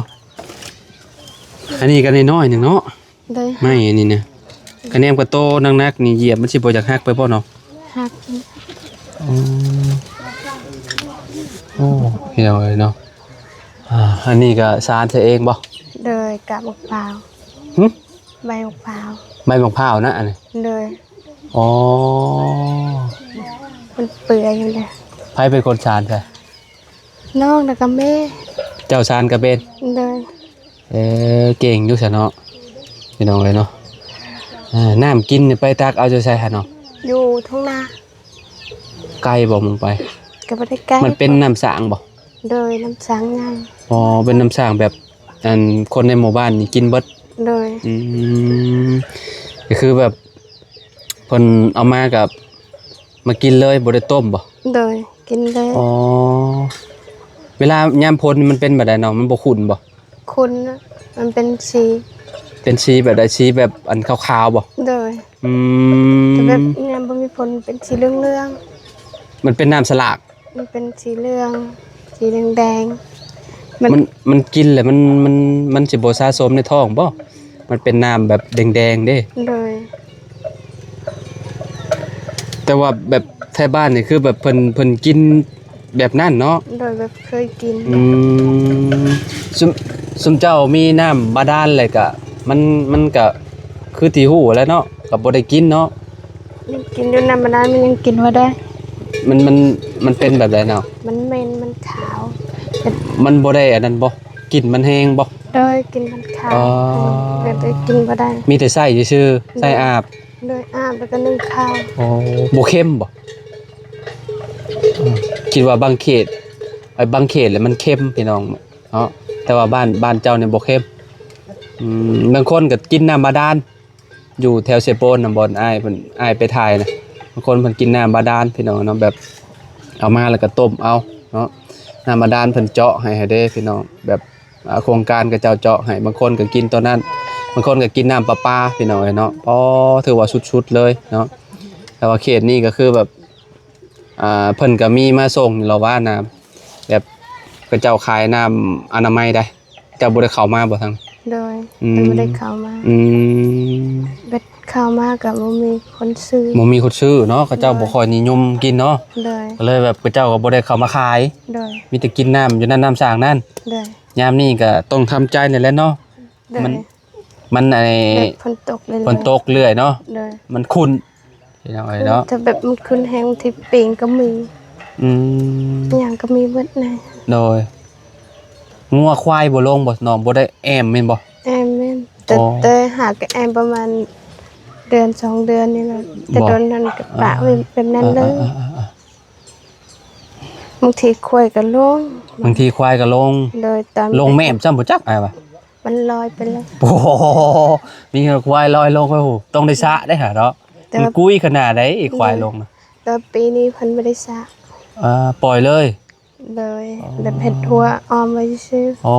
ອັນນີ້ກໍນ້ອຍໆໜຶ່ງເນາະ ໂດຍ ໄມ້ອັນນີ້ນະ ຄະແນນກໍໂຕໜັກໆນີ້ ຢຽບມັນຊິບໍ່ຢາກຫັກໄປບໍ່ເນາະ? ຫັກ ອືມ ໂອ້ ພີ່ນ້ອງເອີຍເນາະ ອ່າ ອັນນີ້ກໍສານໃສ່ເອງບໍ່? ໂດຍ ກາບໝາກພ້າວ ຫຶ? ໃບໝາກພ້າວ ໃບໝາກພ້າວນະ ອັນນີ້ ໂດຍ ອໍ ມັນເປື່ອຍຢູ່ເດ້ ໃຜເປັນຄົນສານໃສ່? ນ້ອງແລ້ວກໍແມ່ ເຈົ້າສານກໍເປັນ ໂດຍ ເອີ ເກັ່ງຢູ່ຊະເນາະ ພີ່ນ້ອງເອີຍເນາະ ອ່າ ນ້ຳກິນນີ້ໄປຕັກເອົາຢູ່ໃສຫັ້ນເນາະ? ຢູ່ທົ່ງນາ ໄກບໍ່? ມັນໄປ ກໍບໍ່ໄດ້ໄກ ມັນເປັນນ້ຳສ້າງບໍ່? ໂດຍ ນ້ຳສ້າງໃຫຍ່ ອໍ ເປັນນ້ຳສ້າງແບບ ອັນ ຄົນໃນໝູ່ບ້ານນີ້ກິນເບິດ ໂດຍ ອືມ ກໍຄືແບບ ເພິ່ນເອົາມາກໍມາກິນເລີຍ ບໍ່ໄດ້ຕົ້ມບໍ່? ໂດຍ ກິນເລີຍ ອໍ ເວລາຍາມຝົນມັນເປັນແບບໃດນ້ອງ? ມັນບໍ່ຂຸ່ນບໍ່? ຂຸ່ນ ມັນເປັນສີ ເປັນສີແບບໃດ? ສີແບບອັນຂາວໆບໍ່? ໂດຍ ອືມ ແຕ່ແບບຍາມບໍ່ມີຝົນເປັນສີເຫຼືອງໆ ມັນເປັນນ້ຳສະຫຼາກ ມັນເປັນສີເຫຼືອງ ສີແດງໆ ມັນ ມັນ ມັນກິນແລ້ວມັນ ມັນ ມັນຊິບໍ່ສະສົມໃນທ້ອງບໍ່? ມັນເປັນນ້ຳແບບແດງໆເດ້ ໂດຍ ແຕ່ວ່າແບບໄທບ້ານນີ້ຄືແບບເພິ່ນ ເພິ່ນກິນແບບນັ້ນເນາະ ໂດຍ ແບບເຄີຍກິນ ອືມ ຊຸມ ຊຸມເຈົ້າມີນ້ຳບາດານແລ້ວກະ ມັນ ມັນກະຄືທີ່ຮູ້ແຫຼະເນາະ ກໍບໍ່ໄດ້ກິນເນາະ ມັນກິນຢູ່ນ້ຳບາດານມັນຍັງກິນບໍ່ໄດ້ ມັນ ມັນ ມັນເປັນແບບໃດເນາະ? ມັນເໝັນ ມັນຂາວ ມັນບໍ່ໄດ້ອັນນັ້ນບໍ່? ກິ່ນມັນແຮງບໍ່? ໂດຍ ກິ່ນມັນຂາວ ອໍ ແບບກິນບໍ່ໄດ້ ມີແຕ່ໃຊ້ຊື່ໆ ໂດຍ ໃຊ້ອາບ ໂດຍ ອາບແລ້ວກໍໜຶ້ງເຂົ້າ ອໍ ບໍ່ເຄັມບໍ່? ອືມ ຄິດວ່າບາງເຂດ ໄອ້ບາງເຂດແຫຼະມັນເຄັມພີ່ນ້ອງເນາະ ແຕ່ວ່າບ້ານ ບ້ານເຈົ້ານີ້ບໍ່ເຄັມ ອືມ ບາງຄົນກໍກິນນ້ຳບາດານ ຢູ່ແຖວເຊໂປນນະ ບ່ອນອ້າຍເພິ່ນ ອ້າຍໄປຖ່າຍນະ ບາງຄົນເພິ່ນກິນນ້ຳບາດານພີ່ນ້ອງເນາະ ແບບເອົາມາແລ້ວກໍຕົ້ມເອົາເນາະ ນ້ຳບາດານເພິ່ນເຈາະໃຫ້ ໃຫ້ເດ້ພີ່ນ້ອງ ແບບ ອ່າ ໂຄງການເຂົາເຈົ້າເຈາະໃຫ້ ບາງຄົນກໍກິນຕົວນັ້ນ ບາງຄົນກໍກິນນ້ຳປະປາພີ່ນ້ອງເອີຍເນາະ ອໍ ຖືວ່າສຸດໆເລີຍເນາະ ແຕ່ວ່າເຂດນີ້ກໍຄືແບບ ອ່າ ເພິ່ນກໍມີມາສົ່ງນີ້ລະວ່າ ນ້ຳ ແບບເຂົາເຈົ້າຂາຍນ້ຳອະນາໄມໄດ໋ ເຈົ້າບໍ່ໄດ້ເຂົ້າມາບໍ່ທາງ? ໂດຍ ອືມ ເພິ່ນບໍ່ໄດ້ເຂົ້າມາ ອືມ ເພິ່ນເຂົ້າມາກໍບໍ່ມີຄົນຊື້ ບໍ່ມີຄົນຊື້ເນາະ ເຂົາເຈົ້າ ໂດຍ ບໍ່ຄ່ອຍນິຍົມກິນເນາະ ໂດຍ ກໍເລີຍແບບເຂົາເຈົ້າກໍບໍ່ໄດ້ເຂົ້າມາຂາຍ ໂດຍ ມີແຕ່ກິນນ້ຳຢູ່ນັ້ນ ນ້ຳສ້າງນັ້ນ ໂດຍ ຍາມນີ້ກໍຕ້ອງທຳໃຈນີ້ແຫຼະເນາະ ໂດຍ ມັນ ມັນ ໄອ້ ແບບຝົນຕົກເລື້ອຍໆ ຝົນຕົກເລື້ອຍເນາະ ໂດຍ ມັນຂຸ້ນ ພີ່ນ້ອງເອີຍເນາະ ແຕ່ແບບມັນຂຶ້ນແຮງ ບາງທີປິງກໍມີ ອືມ ຫຍັງກໍມີເບິດນະ ໂດຍ ງົວຄວາຍບໍ່ລົງບໍ່ ນ້ອງບໍ່ໄດ້ແອ້ມແມ່ນບໍ່? ແອ້ມແມ່ນ ແຕ່ ອໍ ແຕ່ຫາກະແອ້ມປະມານເດືອນສອງເດືອນນີ້ແຫຼະ ແຕ່ ບໍ່ ໂດນນັ້ນກໍປະ ອ່າ ໄວ້ແບບນັ້ນເລີຍ ອ່າໆໆໆ ບາງທີຄວາຍກໍລົງ ບາງທີຄວາຍກໍລົງ ໂດຍ ຕອນລົງແມ່ນຊ້ຳບໍ່ຈັກອ້າຍວ່າ ມັນລອຍໄປແລ້ວ ໂອ້ໂຫ ມີຄວາຍລອຍລົງໄປພຸ້ນ ຕ້ອງໄດ້ສະໄດ້ຫາເນາະ ແຕ່ວ່າມັນກຸ້ຍຂະໜາດໃດ ອືມ ຄວາຍລົງນະ ແຕ່ວ່າປີນີ້ເພິ່ນບໍ່ໄດ້ສະ ອ່າ ປ່ອຍເລີຍ ໂດຍ ອໍ ແບບເຮັດຮົ້ວອ້ອມໄວ້ຊື່ໆ ໂອ້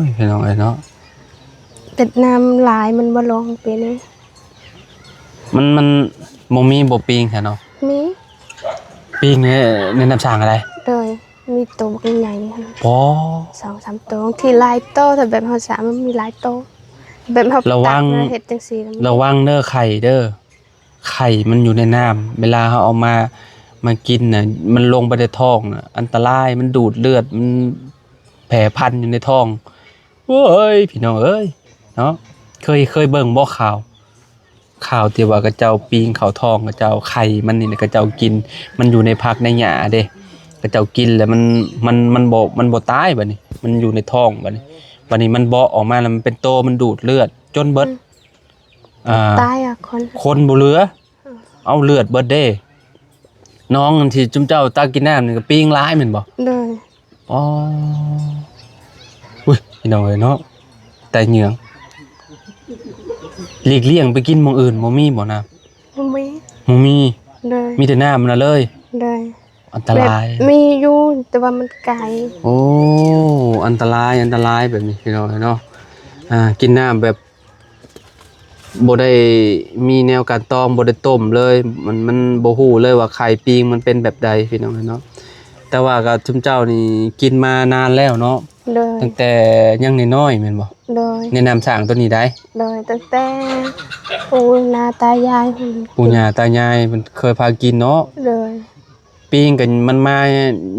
ຍ ພີ່ນ້ອງເອີຍເນາະ ແຕ່ນ້ຳຫຼາຍມັນບໍ່ລົງປີນີ້ ມັນ ມັນບໍ່ມີບໍ່ປີງຫັ້ນເນາະ ມີ ປີງໃນ ໃນນ້ຳສ້າງຫັ້ນໃດ ໂດຍ ມີໂຕບັກໃຫຍ່ຫັ້ນ ອໍ ສອງສາມໂຕ ບາງທີຫຼາຍໂຕ ຖ້າແບບເຮົາສະ ມັນມີຫຼາຍໂຕ ແບບເຮົາ ລະວັງ ຕັກມາເຮັດຈັ່ງຊີ້ ລະວັງເດີ ໄຂ່ເດີ ໄຂ່ມັນຢູ່ໃນນ້ຳ ເວລາເຮົາເອົາມາ ມາກິນນະ ມັນລົງໄປໃນທ້ອງນະ ອັນຕະລາຍ ມັນດູດເລືອດ ມັນແຜ່ພັນຢູ່ໃນທ້ອງ ໂອ້ຍ ພີ່ນ້ອງເອີຍ ເນາະ ເຄີຍ ເຄີຍເບິ່ງບໍ່ຂ່າວ? ຂ່າວທີ່ວ່າເຂົາເຈົ້າປີ້ງເຂົ້າທ້ອງເຂົາເຈົ້າ ໄຂ່ມັນນີ້ເຂົາເຈົ້າກິນ ມັນຢູ່ໃນຜັກໃນຫຍ້າເດ້ ເຂົາເຈົ້າກິນແລ້ວມັນ ມັນ ມັນບໍ່ ມັນບໍ່ຕາຍ ບັດນີ້ມັນຢູ່ໃນທ້ອງ ບັດນີ້ ບັດນີ້ມັນເບາະອອກມາແລ້ວ ມັນເປັນໂຕ ມັນດູດເລືອດຈົນເບິດ ອືມ ອ່າ ຕາຍອະຄົນ ຄົນບໍ່ເຫຼືອ ເອົາເລືອດເບິດເດ້. ນ້ອງອັນທີ່ຈຸມເຈົ້າຕັກກິນນ້ຳນີ້ກໍປີ້ງຫຼາຍແມ່ນບໍ່? ໂດຍ ອໍ ອຸ້ຍ ພີ່ນ້ອງເອີຍເນາະ ຕາຍເຫຍື້ອງ ຫຼີກລ່ຽງໄປກິນໝ່ອງອື່ນບໍ່ມີບໍ່ນ້ຳ? ບໍ່ມີ ບໍ່ມີ ໂດຍ ມີແຕ່ນ້ຳນັ້ນເລີຍ ໂດຍ ອັນຕະລາຍ ແບບມີຢູ່ ແຕ່ວ່າມັນໄກ ໂອ້ ອັນຕະລາຍ ອັນຕະລາຍແບບນີ້ ພີ່ນ້ອງເອີຍເນາະ ອ່າ ກິນນ້ຳແບບ ບໍ່ໄດ້ມີແນວການຕອງ ບໍ່ໄດ້ຕົ້ມເລີຍ ມັນ ມັນບໍ່ຮູ້ເລີຍວ່າໄຂ່ປີ້ງມັນເປັນແບບໃດ ພີ່ນ້ອງເອີຍເນາະ ແຕ່ວ່າກໍຊຸມເຈົ້ານີ້ກິນມານານແລ້ວເນາະ ໂດຍ ຕັ້ງແຕ່ຍັງນ້ອຍໆແມ່ນບໍ່? ໂດຍ ໃນນ້ຳສ້າງໂຕນີ້ໃດ? ໂດຍ ຕັ້ງແຕ່ປູ່ຍ່າຕາຍາຍພຸ້ນ ປູ່ຍ່າຕາຍາຍເພິ່ນເຄີຍພາກິນເນາະ ໂດຍ ປີ້ງກໍມັນມາ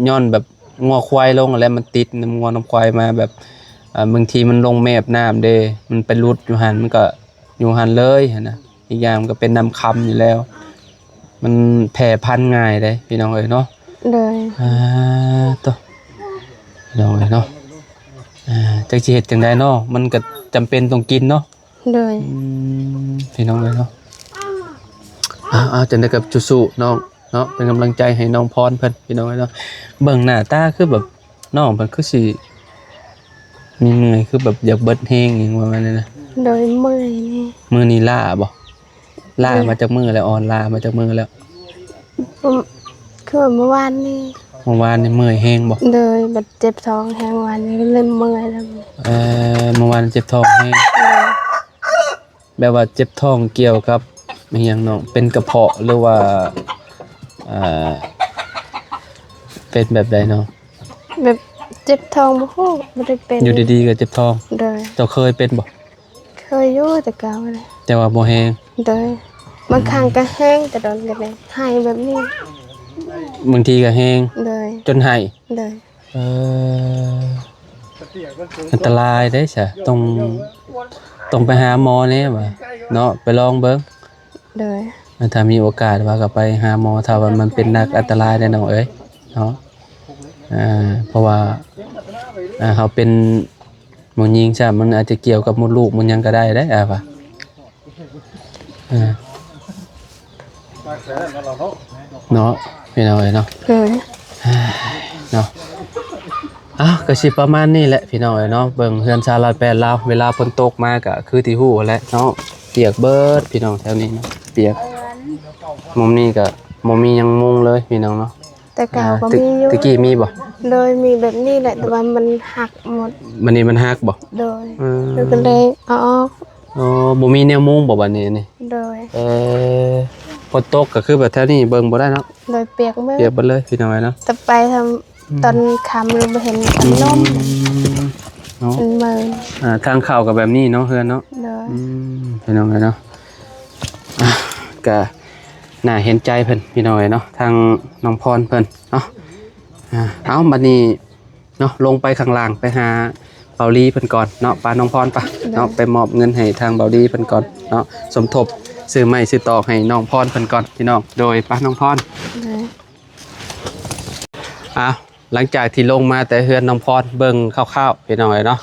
ຍ້ອນແບບງົວຄວາຍລົງຫັ້ນແຫຼະ ມັນຕິດນຳງົວນຳຄວາຍມາແບບ ເອີ ບາງທີມັນລົງແມບນ້ຳເດ້ ມັນໄປຫຼຸດຢູ່ຫັ້ນ ມັນກໍຢູ່ຫັ້ນເລີຍຫັ້ນນະ ອີກຢ່າງມັນກໍເປັນນ້ຳຄຳຢູ່ແລ້ວ ມັນແຜ່ພັນງ່າຍເດ້ພີ່ນ້ອງເອີຍເນາະ ໂດຍ ອ່າ ໂຕ ພີ່ນ້ອງເອີຍເນາະ ອ່າ ຈັກຊິເຮັດຈັ່ງໃດເນາະ ມັນກໍຈຳເປັນຕ້ອງກິນເນາະ ໂດຍ ອືມ ພີ່ນ້ອງເອີຍເນາະ ເອົາ ເອົາ ຈັ່ງໃດກໍສູ້ໆນ້ອງເນາະ ເປັນກຳລັງໃຈໃຫ້ນ້ອງພອນເພິ່ນ ພີ່ນ້ອງເອີຍເນາະ ເບິ່ງໜ້າຕາຄືແບບນ້ອງເພິ່ນຄືຊິມີເມື່ອຍ ຄືແບບຢາກເບິດແຮງຫຍັງປະມານນີ້ນະ ໂດຍ ເມື່ອຍນີ້ ມື້ນີ້ລ້າບໍ່? ລ້າ ໂດຍ ມາຈັກມື້ແລ້ວ? ອ່ອນລ້າມາຈັກມື້ແລ້ວ? ອືມ ຄືວ່າເມື່ອວານນີ້ ເມື່ອວານນີ້ເມື່ອຍແຮງບໍ່? ໂດຍ ແບບເຈັບທ້ອງແຮງ ວານນີ້ເລີ່ມເມື່ອຍແລ້ວ ເອີ ເມື່ອວານເຈັບທ້ອງແຮງ ໂດຍ ແບບວ່າເຈັບທ້ອງກ່ຽວກັບອີ່ຫຍັງເນາະ ເປັນກະເພາະ ຫຼືວ່າ ເອີ ເປັນແບບໃດເນາະ? ແບບເຈັບທ້ອງ ບໍ່ຮູ້ ບໍ່ໄດ້ເປັນ ຢູ່ດີໆກໍເຈັບທ້ອງ ໂດຍ ເຈົ້າເຄີຍເປັນບໍ່? ເຄີຍຢູ່ແຕ່ເກົ່າແຫຼະ ແຕ່ວ່າບໍ່ແຮງ ໂດຍ ບາງຄັ້ງກໍແຮງ ແຕ່ດອນກໍໄດ້ໄຫ້ແບບນີ້ ບາງທີກໍແຮງ ໂດຍ ຈົນໄຫ້ ໂດຍ ເອີ ອັນຕະລາຍເດ້ຊະ ຕ້ອງ ຕ້ອງໄປຫາໝໍແດ່ວ່າເນາະ ໄປລອງເບິ່ງ ໂດຍ ຖ້າມີໂອກາດວ່າກໍໄປຫາໝໍ ຖ້າວ່າມັນເປັນໜັກອັນຕະລາຍເດ້ນ້ອງເອີຍເນາະ ອ່າ ເພາະວ່າ ອ່າ ເຮົາເປັນຜູ້ຍິງຊະ ມັນອາດຈະກ່ຽວກັບມົດລູກ ມັນຫຍັງກໍໄດ້ເດ້ ອ້າຍວ່າ ເອີ ເນາະ ພີ່ນ້ອງເອີຍເນາະ ໂດຍ ເນາະ ອ້າວ ກໍຊິປະມານນີ້ແຫຼະພີ່ນ້ອງເອີຍເນາະ ເບິ່ງເຮືອນຊາວລາວແປດລາວ ເວລາຝົນຕົກມາກໍຄືທີ່ຮູ້ແຫຼະເນາະ ປຽກເບິດພີ່ນ້ອງແຖວນີ້ເນາະ ປຽກ ມຸມນີ້ກໍບໍ່ມີຫຍັງມຸງເລີຍພີ່ນ້ອງເນາະ ແຕ່ເກົ່າກໍມີຢູ່ ແຕ່ກີ້ມີບໍ່? ໂດຍ ມີແບບນີ້ແຫຼະ ແຕ່ວ່າມັນຫັກໝົດ ບັດນີ້ມັນຫັກບໍ່? ໂດຍ ເອີ ແລ້ວກໍເລີຍເອົາອອກ ອໍ ບໍ່ມີແນວມຸງບໍ່ບັດນີ້ນີ້? ໂດຍ ເອີ ຝົນຕົກກໍຄືແບບແຖວນີ້ເບິ່ງບໍ່ໄດ້ເນາະ ໂດຍ ປຽກເບິດ ປຽກເບິດເລີຍພີ່ນ້ອງເອີຍເນາະ ແຕ່ໄປທຳ ອືມ ຕອນຄ່ຳແລ້ວບໍ່ເຫັນ ອືມ ນ້ຳ ເນາະ ມັນເມີ ອ່າ ທາງເຂົ້າກໍແບບນີ້ເນາະ ເຮືອນເນາະ ໂດຍ ອືມ ພີ່ນ້ອງເອີຍເນາະ ອ່າ ກະໜ້າເຫັນໃຈເພິ່ນພີ່ນ້ອງເອີຍເນາະ ທາງນ້ອງພອນເພິ່ນເນາະ ອ່າ ເອົາ ບັດນີ້ ເນາະ ລົງໄປຂ້າງລ່າງໄປຫາເບົາລີເພິ່ນກ່ອນເນາະ ປະນ້ອງພອນປະ ໂດຍ ເນາະ ໄປມອບເງິນໃຫ້ທາງເບົາລີເພິ່ນກ່ອນເນາະ ສົມທົບຊື້ໄມ້ຊື້ຕອກໃຫ້ນ້ອງພອນເພິ່ນກ່ອນພີ່ນ້ອງ ໂດຍ ປະນ້ອງພອນ ໂດຍ ອ່າ ຫຼັງຈາກທີ່ລົງມາແຕ່ເຮືອນນ້ອງພອນ ເບິ່ງຄ່າວໆ ພີ່ນ້ອງເອີຍເນາະ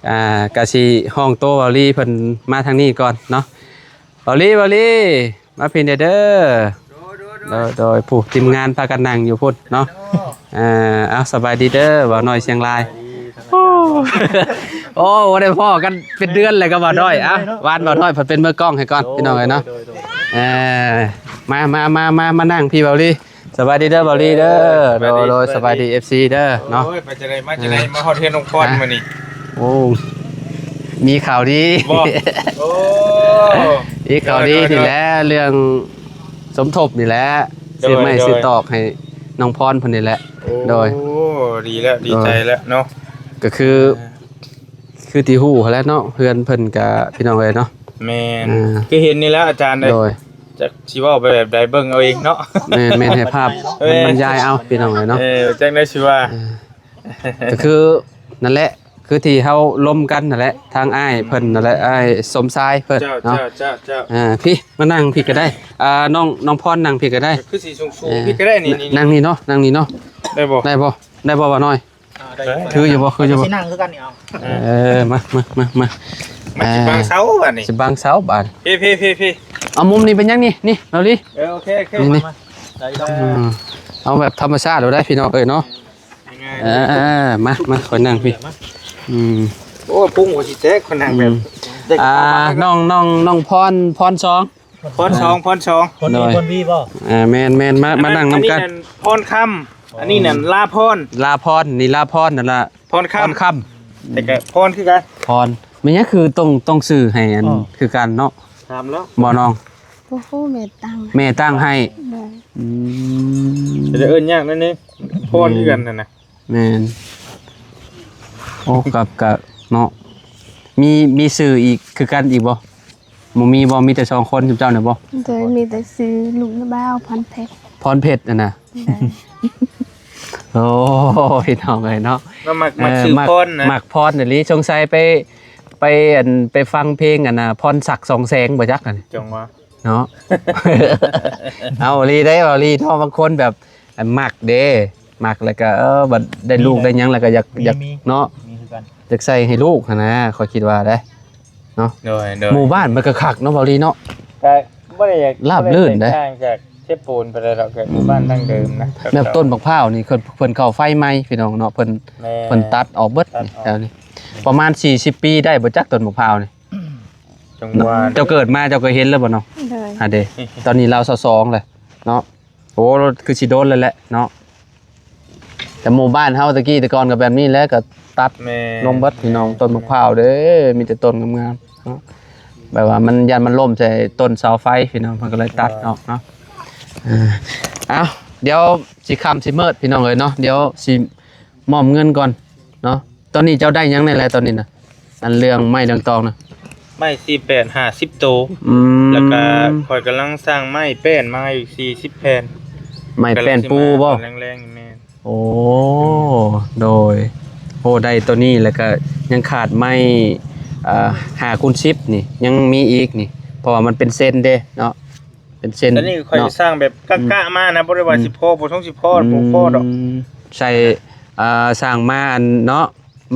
ອ່າ ກະຊິຮ້ອງໂຕເບົາລີເພິ່ນມາທາງນີ້ກ່ອນເນາະ ເບົາລີ ເບົາລີ ມາພີ້ແດ່ເດີ ໂດຍ ໂດຍ ໂດຍ ໂດຍ ຜູ້ທີມງານພາກັນນັ່ງຢູ່ພຸ້ນເນາະ ເອີ ເອົາ ສະບາຍດີເດີ ບ່າວນ້ອຍຊຽງລາຍ ໂອ້ ໂອ້ ບໍ່ໄດ້ພໍ້ກັນເປັນເດືອນແລ້ວກັບບ່າວນ້ອຍ ເອົາ ວານບ່າວນ້ອຍເພິ່ນເປັນມືກ້ອງໃຫ້ກ່ອນ ໂດຍ ພີ່ນ້ອງເອີຍເນາະ ໂດຍ ໂດຍ ເອີ ມາ ມາ ມາ ມາ ມານັ່ງພີ້ ເບົາລີ ສະບາຍດີເດີ ເບົາລີເດີ ສະບາຍດີ ໂດຍ ໂດຍ ສະບາຍດີ ສະບາຍດີ ເອັຟຊີ ເດີເນາະ ໂອ້ຍ ໄປຈັ່ງໃດມາຈັ່ງໃດ ອ່າ ມາຮອດເຮືອນນ້ອງພອນ ອ່າ ມື້ນີ້ ໂອ້ ມີຂ່າວດີ ບໍ່ ໂອ້ ມີຂ່າວດີ ໂດຍ ໂດຍ ນີ້ແຫຼະ ເລື່ອງສົມທົບນີ້ແຫຼະ ໂດຍ ຊື້ໄມ້ ໂດຍ ຊື້ຕອກໃຫ້ນ້ອງພອນເພິ່ນນີ້ແຫຼະ ໂອ້ ໂດຍ ດີແລ້ວ ດີໃຈແລ້ວເນາະ ກໍຄື ອ່າ ຄືທີ່ຮູ້ຫັ້ນແຫຼະເນາະ ເຮືອນເພິ່ນກະ ພີ່ນ້ອງເອີຍເນາະ ແມ່ນ ອ່າ ຄືເຫັນນີ້ແຫຼະອາຈານເອີຍ ໂດຍ ຈັກຊິເວົ້າໄປແບບໃດ ເບິ່ງເອົາເອງເນາະ ແມ່ນ ແມ່ນ ໃຫ້ພາບ ເອີ ມັນ ມັນຢາຍເອົາ ພີ່ນ້ອງເອີຍເນາະ ເອີ ຈັ່ງໃດຊິວ່າ ອ່າ ກໍຄືນັ້ນແຫຼະ ຄືທີ່ເຮົາລົມກັນນັ້ນແຫຼະ ທາງອ້າຍເພິ່ນນັ້ນແຫຼະ ອ້າຍສົມຊາຍເພິ່ນ ເຈົ້າ ເນາະ ເຈົ້າ ເຈົ້າ ເຈົ້າ ອ່າ ພີ້ມານັ່ງພີ້ກໍໄດ້ ອ່າ ນ້ອງ ນ້ອງພອນນັ່ງພີ້ກໍໄດ້ ຄືຊິສູງໆ ເອີ ພີ້ກໍໄດ້ ນີ້ໆ ນັ່ງນີ້ເນາະ ນັ່ງນີ້ເນາະ ໄດ້ບໍ່ ໄດ້ບໍ່ ໄດ້ບໍ່ ບ່າວນ້ອຍ? ອ່າ ໄດ້ ຖືຢູ່ບໍ່ ຖືຢູ່ບໍ່? ຊິນັ່ງຄືກັນນີ້ ເອົາ ເອີ ມາ ມາ ມາ ມາ ມັນຊິບັງເສົາບາດນີ້ ຊິບັງເສົາບາດ ພີ້ໆໆໆ ເອົາມຸມນີ້ເປັນຫຍັງນີ້ ນີ້ ເອົາລີ ເອີ ໂອເຄ ໂອເຄ ນີ້ ນີ້ ມາ ມາ ໄດ້ ອືມ ເອົາແບບທຳມະຊາດເອົາໄດ້ພີ່ນ້ອງເອີຍເນາະ ງ່າຍໆ ເອີ ເອີ ເອີ ມາ ມາ ຂ້ອຍນັ່ງພີ້ ອືມ ໂອ້ຍ ພຸງກໍຊິແຕກ ຂ້ອຍນັ່ງແບບ ອືມ ເດັກ ອ່າ ນ້ອງ ນ້ອງ ນ້ອງພອນ ພອນສອງ ພອນສອງ ພອນສອງ ພອນ ໂດຍ ພອນວີບໍ່? ອ່າ ແມ່ນໆ ມາ ມານັ່ງນຳກັນ ອັນນີ້ນັ້ນພອນຄຳ ອັນນີ້ນັ້ນລາພອນ ລາພອນ ນີ້ລາພອນນັ້ນລະ ພອນຄຳ ພອນຄຳ ແຕ່ກໍພອນຄືກັນ ພອນ ແມ່ນຫຍັງຄືຕ້ອງ ຕ້ອງຊື່ໃຫ້ອັນ ອໍ ຄືກັນເນາະ ຖາມແລ້ວ ບໍ່ນ້ອງ? ບໍ່ຮູ້ ແມ່ຕັ້ງ ແມ່ຕັ້ງໃຫ້ ໂດຍ ອືມ ແຕ່ເອີ້ນຍາກໜ້ອຍໜຶ່ງ ພອນຄືກັນຫັ້ນນະ ແມ່ນ ໂອ້ ກໍ ກໍເນາະ ມີ ມີຊື່ອີກຄືກັນອີກບໍ່? ບໍ່ມີບໍ່? ມີແຕ່ສອງຄົນ ຊຸມເຈົ້ານີ້ບໍ່? ໂດຍ ມີແຕ່ຊື່ລູກນາບ່າວ ພອນເພັດ ພອນເພັດຫັ້ນນະ ໂດຍ ໂອ້ ພີ່ນ້ອງເອີຍເນາະ ລາວມັກ ມັກຊື່ພອນນະ ເອີ ມັກ ມັກພອນອີ່ຫຼີ ສົງໄສໄປ ໄປ ອັນ ໄປຟັງເພງ ອັນນ່າ ພອນສັກສອງແສງບໍ່ຈັກຫັ້ນ ຈັ່ງວ່າ ເນາະ ເອົາອີ່ຫຼີເດ້ ເວົ້າອີ່ຫຼີເນາະ ບາງຄົນແບບ ອັນ ມັກເດ້ ມັກແລ້ວກໍ ເອີ ບັດໄດ້ລູກໄດ້ຫຍັງແລ້ວກໍຢາກ ຢາກ ມີ ເນາະ ມີຄືກັນ ຢາກໃສ່ໃຫ້ລູກຫັ້ນນະ ຂ້ອຍຄິດວ່າເດ້ ເນາະ ໂດຍ ໂດຍ ໝູ່ບ້ານມັນກໍຄັກເນາະ ເວົ້າອີ່ຫຼີເນາະ ກໍບໍ່ໄດ້ຢາກ ລາບລື່ນເດ້ ບໍ່ໄດ້ແຕກຕ່າງຈາກເຊໂປນປານໃດດອກ ກໍໝູ່ບ້ານດັ້ງເດີມນະ ແບບຕົ້ນບັກພ້າວນີ້ ເພິ່ນ ເພິ່ນເຂົ້າໄຟໃໝ່ພີ່ນ້ອງເນາະ ເພິ່ນ ແມ່ນ ເພິ່ນຕັດອອກເບິດ ຕັດອອກ ແຖວນີ້ ປະມານສີ່ສິບປີໄດ້ບໍ່ຈັກ ຕົ້ນບັກພ້າວນີ້ ຈັ່ງວ່າ ເຈົ້າເກີດມາເຈົ້າກໍເຫັນແລ້ວບໍ່ເນາະ? ໂດຍ ຫາເດ້ ຕອນນີ້ລາວຊາວສອງແລ້ວເນາະ ໂອ້ ຄືຊິໂດນແລ້ວແຫຼະເນາະ ແຕ່ໝູ່ບ້ານເຮົາແຕ່ກີ້ແຕ່ກ່ອນກໍແບບນີ້ແຫຼະ ກໍຕັດ ແມ່ນ ລົງເບິດພີ່ນ້ອງ ຕົ້ນບັກພ້າວເດ້ ມີແຕ່ຕົ້ນງາມໆເນາະ ແບບວ່າມັນ ຢ້ານມັນລົ້ມໃສ່ຕົ້ນເສົາໄຟພີ່ນ້ອງ ເພິ່ນກໍເລີຍຕັດອອກເນາະ ເອີ ເອົາ ດຽວຊິຄ່ຳຊິມືດພີ່ນ້ອງເອີຍເນາະ ດຽວຊິມອບເງິນກ່ອນເນາະ ຕອນນີ້ເຈົ້າໄດ້ຫຍັງແດ່ແລ້ວຕອນນີ້ນະ? ອັນເລື່ອງໄມ້ເລື່ອງຕອກນະ ໄມ້ສີ່ແປດ ຫ້າສິບໂຕ ອືມ ແລ້ວກະຂ້ອຍກຳລັງສ້າງໄມ້ແປ້ນມາອີກສີ່ສິບແຜ່ນ ໄມ້ແປ້ນປູບໍ່? ກຳລັງຊິມາຕອນແລງໆ ແມ່ນ ໂອ້ ໂດຍ ໂອ້ ໄດ້ໂຕນີ້ແລ້ວກະຍັງຂາດໄມ້ ເອີ ຫ້າຄູນສິບນີ້ ຍັງມີອີກນີ້ ເພາະວ່າມັນເປັນເຊັນເດ້ເນາະ ເປັນເຊັນ ແຕ່ນີ້ຂ້ອຍເນາະ ສ້າງແບບກະ ອືມ ກະມານະ ບໍ່ໄດ້ວ່າ ອືມ ຊິພໍບໍ່ ບໍ່ພໍດອກ ອືມ ໃສ່ ເອີ ສ້າງມາອັນເນາະ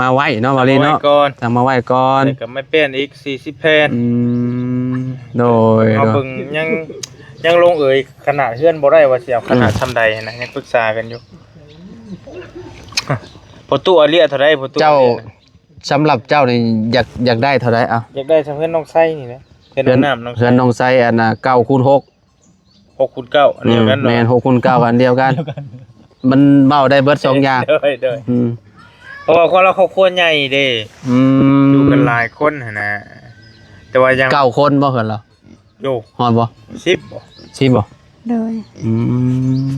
ມາໄວ້ເນາະ ເວົ້າລີເນາະ ສ້າງມາໄວ້ກ່ອນ ແລ້ວກໍໄມ້ແປ້ນອີກສີ່ສິບແຜ່ນ ອືມ ໂດຍ ເຮົາເບິ່ງ ຍັງ ຍັງລົງເອີຍຂະໜາດເຮືອນບໍ່ໄດ້ວ່າຊິເອົາຂະໜາດ ອືມ ສ່ຳໃດນະ ຍັງປຶກສາກັນຢູ່ ພໍ່ຕູ້ອາເລຍເທົ່າໃດ ພໍ່ຕູ້ ເຈົ້າ ອາເລຍນະ ສຳລັບເຈົ້ານີ້ຢາກ ຢາກໄດ້ເທົ່າໃດ ເອົາ ຢາກໄດ້ສ່ຳເຮືອນນ້ອງໄຊນີ້ແຫຼະ ເຮືອນ ເຮືອນນ້ອງນ້ຳ ເຮືອນນ້ອງໄຊ ເຮືອນນ້ອງໄຊອັນນ່າ ເກົ້າຄູນຫົກ ຫົກຄູນເກົ້າ ອັນດຽວກັນ ອືມ ເນາະ ແມ່ນ ຫົກຄູນເກົ້າ ອັນດຽວກັນ ດຽວກັນ ມັນເວົ້າໄດ້ເບິດສອງຢ່າງ ໂດຍ ໂດຍ ອືມ ເພາະວ່າຄົນລະຄອບຄົວໃຫຍ່ເດ້ ອືມ ຢູ່ກັນຫຼາຍຄົນຫັ້ນນະ ແຕ່ວ່າຍັງ ເກົ້າຄົນບໍ່ເຮືອນລາວ? ໂອ້ ຮອດບໍ່? ສິບບໍ່? ສິບບໍ່? ໂດຍ ອືມ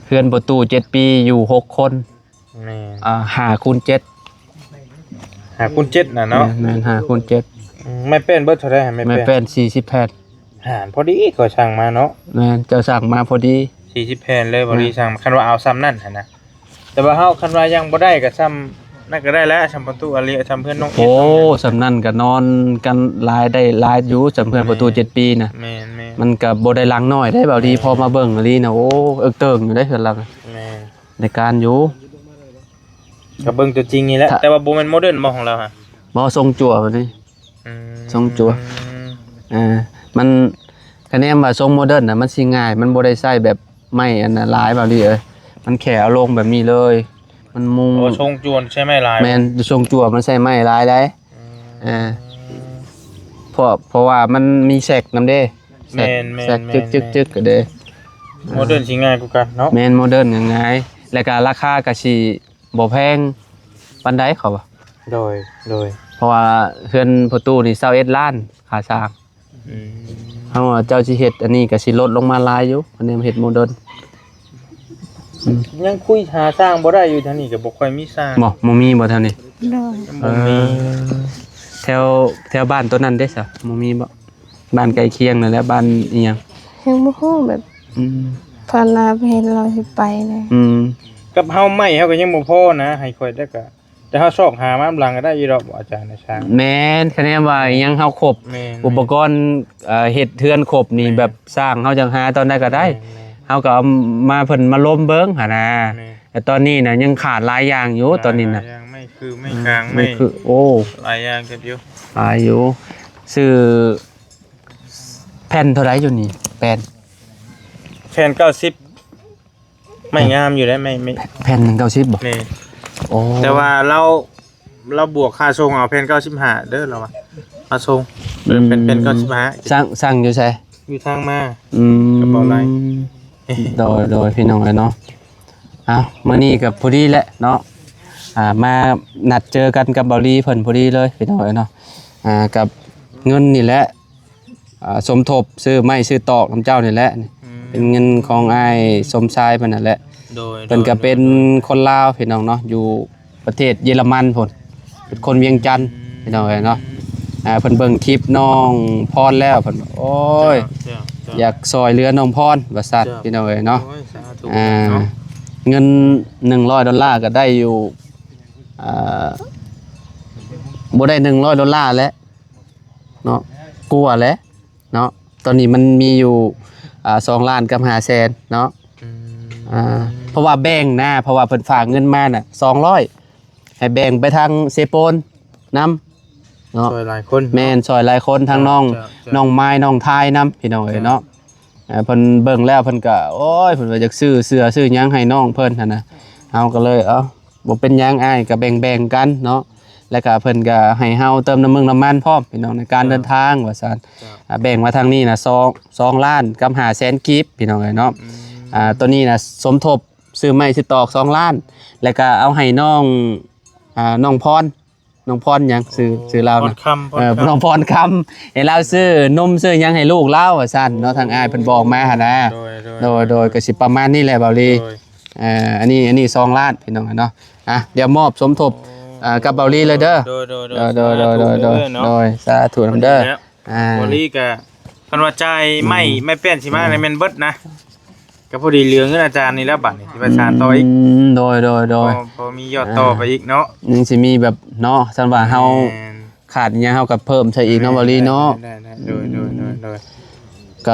ເຮືອນພໍ່ຕູ້ເຈັດປີ ຢູ່ຫົກຄົນ ແມ່ນ ອ່າ ຫ້າຄູນເຈັດ ຫ້າຄູນເຈັດນະເນາະ ແມ່ນ ແມ່ນ ຫ້າຄູນເຈັດ ອືມ ໄມ້ແປ້ນເບິດເທົ່າໃດ? ໄມ້ແປ້ນ ໄມ້ແປ້ນສີ່ສິບແຜ່ນ ຫານພໍດີຂ້ອຍສັ່ງມາເນາະ ແມ່ນ ເຈົ້າສັ່ງມາພໍດີ ສີ່ສິບແຜ່ນເລີຍ ພໍດີ ເອີ ສັ່ງ ຄັນວ່າເອົາສ່ຳນັ້ນຫັ້ນນະ ແຕ່ວ່າເຮົາ ຄັນວ່າຍັງບໍ່ໄດ້ກໍສ່ຳນັ້ນກໍໄດ້ແຫຼະ ສ່ຳປະຕູອາລີ ສ່ຳເພື່ອນນ້ອງເອດ ໂອ້ ສ່ຳນັ້ນກໍນອນກັນຫຼາຍ ໄດ້ຫຼາຍຢູ່ ສ່ຳເພື່ອນປະຕູເຈັດປີນະ ແມ່ນໆ ມັນກໍບໍ່ໄດ້ຫຼັງນ້ອຍເດ້ ເບົາດີ ແມ່ນ ພໍມາເບິ່ງອີ່ຫຼີນະ ໂອ້ ເອິກເຕີງຢູ່ເດ້ເຮືອນຫຼັງ ແມ່ນ ໃນການຢູ່ ກໍເບິ່ງຕົວຈິງນີ້ແຫຼະ ຖ້າ ແຕ່ວ່າບໍ່ແມ່ນໂມເດີນບໍ່ຂອງລາວຫະ? ບໍ່ ຊົງຈົວນີ້ ອືມ ຊົງຈົວ ເອີ ມັນ ຄະແນນວ່າຊົງໂມເດີນນະ ມັນຊິງ່າຍ ມັນບໍ່ໄດ້ໃຊ້ແບບໄມ້ອັນນັ້ນຫຼາຍ ເບົາດີເອີຍ ມັນແຄ່ເອົາລົງແບບນີ້ເລີຍ ມັນມຸງ ໂອ້ ຊົງຈົວໃຊ້ໄມ້ຫຼາຍ ແມ່ນ ຊົງຈົວມັນໃຊ້ໄມ້ຫຼາຍໄດ໋ ອືມ ເອີ ເພາະ ເພາະວ່າມັນມີແຊັກນຳເດ້ ແຊັກ ແມ່ນໆ ແຊັກ ແມ່ນໆ ຈຶກໆໆ ກໍເດ້ ໂມເດີນຊິງ່າຍກວ່າກັນເນາະ ແມ່ນ ໂມເດີນງ່າຍ ແລ້ວກໍລາຄາກໍຊິ ບໍ່ແພງປານໃດເຂົາວ່າ ໂດຍ ໂດຍ ເພາະວ່າເຮືອນພໍ່ຕູ້ນີ້ຊາວເອັດລ້ານຄ່າສ້າງ ອືມ ເຮົາວ່າເຈົ້າຊິເຮັດອັນນີ້ກໍຊິລົດລົງມາຫຼາຍຢູ່ ອັນນີ້ເຮັດໂມເດີນ ອືມ ຍັງຄຸຍຫາຊ່າງບໍ່ໄດ້ຢູ່ ທາງນີ້ກໍບໍ່ຄ່ອຍມີຊ່າງ ບໍ່ ບໍ່ມີບໍ່ແຖວນີ້ ໂດຍ ຍັງບໍ່ມີ ເອີ ແຖວ ແຖວບ້ານໂຕນັ້ນເດ້ຊະ ບໍ່ມີບໍ່? ບ້ານໃກ້ຄຽງນັ້ນແຫຼະ ບ້ານອີ່ຫຍັງ? ຍັງບໍ່ຮູ້ແບບ ອືມ ເພິ່ນລາວເຫັນລາວຊິໄປເລີຍ ອືມ ກັບເຮົາໄມ້ເຮົາກໍຍັງບໍ່ພໍນະ ໃຫ້ຂ້ອຍແລ້ວກໍ ແຕ່ເຮົາຊອກຫາມານຳຫຼັງກໍໄດ້ຢູ່ດອກ ອາຈານ ໃນຊ່າງ. ແມ່ນ ຄະແນນວ່າຫຍັງເຮົາຄົບ ແມ່ນ ອຸປະກອນ ເອີ ເຮັດເຮືອນຄົບນີ້ ແມ່ນ ແບບຊ່າງເຮົາຢາກຫາຕອນໃດກໍໄດ້ ແມ່ນໆ ເຮົາກໍເອົາມາ ເພິ່ນມາລົມເບິ່ງຫັ້ນນະ. ແມ່ນ ແຕ່ຕອນນີ້ນະຍັງຂາດຫຼາຍຢ່າງຢູ່ ຕອນນີ້ນະ ຫຼາຍຢ່າງ ໄມ້ຄື ໄມ້ກາງ ອືມ ໄມ້ ໄມ້ຄື ໂອ້ ຫຼາຍຢ່າງເກັບຢູ່ ຫຼາຍຢູ່. ຊື້ແຜ່ນເທົ່າໃດຢູ່ນີ້ ແຜ່ນ ແຜ່ນເກົ້າສິບ ໄມ້ງາມຢູ່ເດ້ ໄມ້ ໄມ້ ແຜ່ນໜຶ່ງເກົ້າສິບບໍ່? ແມ່ນ ໂອ້ ແຕ່ວ່າລາວ ລາວບວກຄ່າສົ່ງເອົາ ແຜ່ນເກົ້າສິບຫ້າເດີ ລາວວ່າ ຄ່າສົ່ງ ອືມ ເປັນແຜ່ນເກົ້າສິບຫ້າ. ສັ່ງ ສັ່ງຢູ່ໃສ? ຢູ່ທາງມາ ອືມ ກະເປົາໄລ. ໂດຍ ໂດຍ ພີ່ນ້ອງເອີຍເນາະ. ເອົ້າ ມື້ນີ້ກໍພໍດີແຫຼະເນາະ ອ່າ ມານັດເຈີກັນກັບເບົາລີເພິ່ນພໍດີເລີຍ ພີ່ນ້ອງເອີຍເນາະ. ອ່າ ກັບເງິນນີ້ແຫຼະ ອ່າ ສົມທົບຊື້ໄມ້ຊື້ຕອກນຳເຈົ້ານີ້ແຫຼະ ອືມ ເປັນເງິນຂອງອ້າຍສົມຊາຍເພິ່ນນັ້ນແຫຼະ. ໂດຍ ເພິ່ນກໍເປັນ ໂດຍ ໂດຍ ຄົນລາວ ພີ່ນ້ອງເນາະ ຢູ່ປະເທດເຢຍລະມັນພຸ້ນ ເປັນຄົນວຽງຈັນ ອືມ ພີ່ນ້ອງເອີຍເນາະ. ອ່າ ເພິ່ນເບິ່ງຄລິບນ້ອງພອນແລ້ວ ເພິ່ນ ໂອ້ຍ ເຈົ້າ ເຈົ້າ ເຈົ້າ ຢາກຊ່ອຍເຫຼືອນ້ອງພອນວ່າຊັ້ນ ເຈົ້າ ພີ່ນ້ອງເອີຍເນາະ. ໂອ້ຍ ສາທຸ ອ່າ ເນາະ ເງິນໜຶ່ງຮ້ອຍໂດລາກໍໄດ້ຢູ່ ອ່າ ບໍ່ໄດ້ໜຶ່ງຮ້ອຍໂດລາແຫຼະ ເນາະ ກວ່າແຫຼະເນາະ. ຕອນນີ້ມັນມີຢູ່ ອ່າ ສອງລ້ານກັບຫ້າແສນເນາະ ອືມ ອ່າ ເພາະວ່າແບ່ງນະ ເພາະວ່າເພິ່ນຝາກເງິນມານະສອງຮ້ອຍ ໃຫ້ແບ່ງໄປທາງເຊໂປນນຳເນາະ ຊ່ອຍຫຼາຍຄົນເນາະ. ແມ່ນ ຊ່ອຍຫຼາຍຄົນ ທາງ ເຈົ້າ ນ້ອງ ເຈົ້າ ເຈົ້າ ນ້ອງມາຍ ນ້ອງທາຍນຳ ພີ່ນ້ອງເອີຍເນາະ. ເຈົ້າ ເອີ ເພິ່ນເບິ່ງແລ້ວເພິ່ນກໍ ໂອ້ຍ ເພິ່ນວ່າຢາກຊື້ເສື້ອຊື້ຫຍັງໃຫ້ນ້ອງເພິ່ນຫັ້ນນະ ເຮົາກໍເລີຍ ເອົ້າ ບໍ່ເປັນຫຍັງອ້າຍ ກໍແບ່ງໆກັນເນາະ ແລ້ວກໍເພິ່ນກໍໃຫ້ເຮົາເຕີມນ້ຳມັນນ້ຳມັນພ້ອມ ພີ່ນ້ອງ ໃນການ ເຈົ້າ ເດີນທາງວ່າຊັ້ນ. ເຈົ້າ ອ່າ ແບ່ງມາທາງນີ້ນະ ສອງ ສອງລ້ານກັບຫ້າແສນກີບ ພີ່ນ້ອງເອີຍເນາະ. ອືມ ອ່າ ໂຕນີ້ນະ ສົມທົບຊື້ໄມ້ຊື້ຕອກສອງລ້ານ ແລ້ວກໍເອົາໃຫ້ນ້ອງ ອ່າ ນ້ອງພອນ ນ້ອງພອນຫຍັງ ຊື່ ໂອ້ ຊື່ລາວນະ ພອນຄຳ ເອີ ພອນຄຳ ນ້ອງພອນຄຳ ໃຫ້ລາວຊື້ນົມຊື້ຫຍັງໃຫ້ລູກລາວວ່າຊັ້ນເນາະ ທາງອ້າຍເພິ່ນບອກມາຫັ້ນນະ. ໂດຍ ໂດຍ ໂດຍ ໂດຍ ໂດຍ ໂດຍ ກໍຊິປະມານນີ້ແຫຼະ ເບົາລີ. ໂດຍ ອ່າ ອັນນີ້ ອັນນີ້ສອງລ້ານ ພີ່ນ້ອງເນາະ. ອ່ະ ດຽວມອບສົມທົບ ໂອ້ ອ່າ ກັບເບົາລີເລີຍເດີ. ໂດຍ ໂດຍ ໂດຍ ໂດຍ ໂດຍ ສາທຸນຳເດີ. ພໍດີແລ້ວ ອ່າ ເບົາລີກະ ຄັນວ່າຈ່າຍໄມ້ ອືມ ໄມ້ແປ້ນຊິມານີ້ແມ່ນເບິດນະ ກໍພໍດີເຫຼືອເງິນອາຈານນີ້ແລ້ວ ບັດນີ້ຊິໄປສານຕໍ່ອີກ. ອືມ ໂດຍ ໂດຍ ໂດຍ ພໍ ພໍມີຍອດຕໍ່ໄປອີກເນາະ ຍັງຊິມີແບບເນາະ ຄັນວ່າເຮົາ ແມ່ນ ຂາດຫຍັງເຮົາກໍເພີ່ມໃສ່ອີກເນາະ ເບົາລີເນາະ. ໄດ້ ໄດ້ ໄດ້ ໂດຍ ໂດຍ ໂດຍ ໂດຍ ກໍ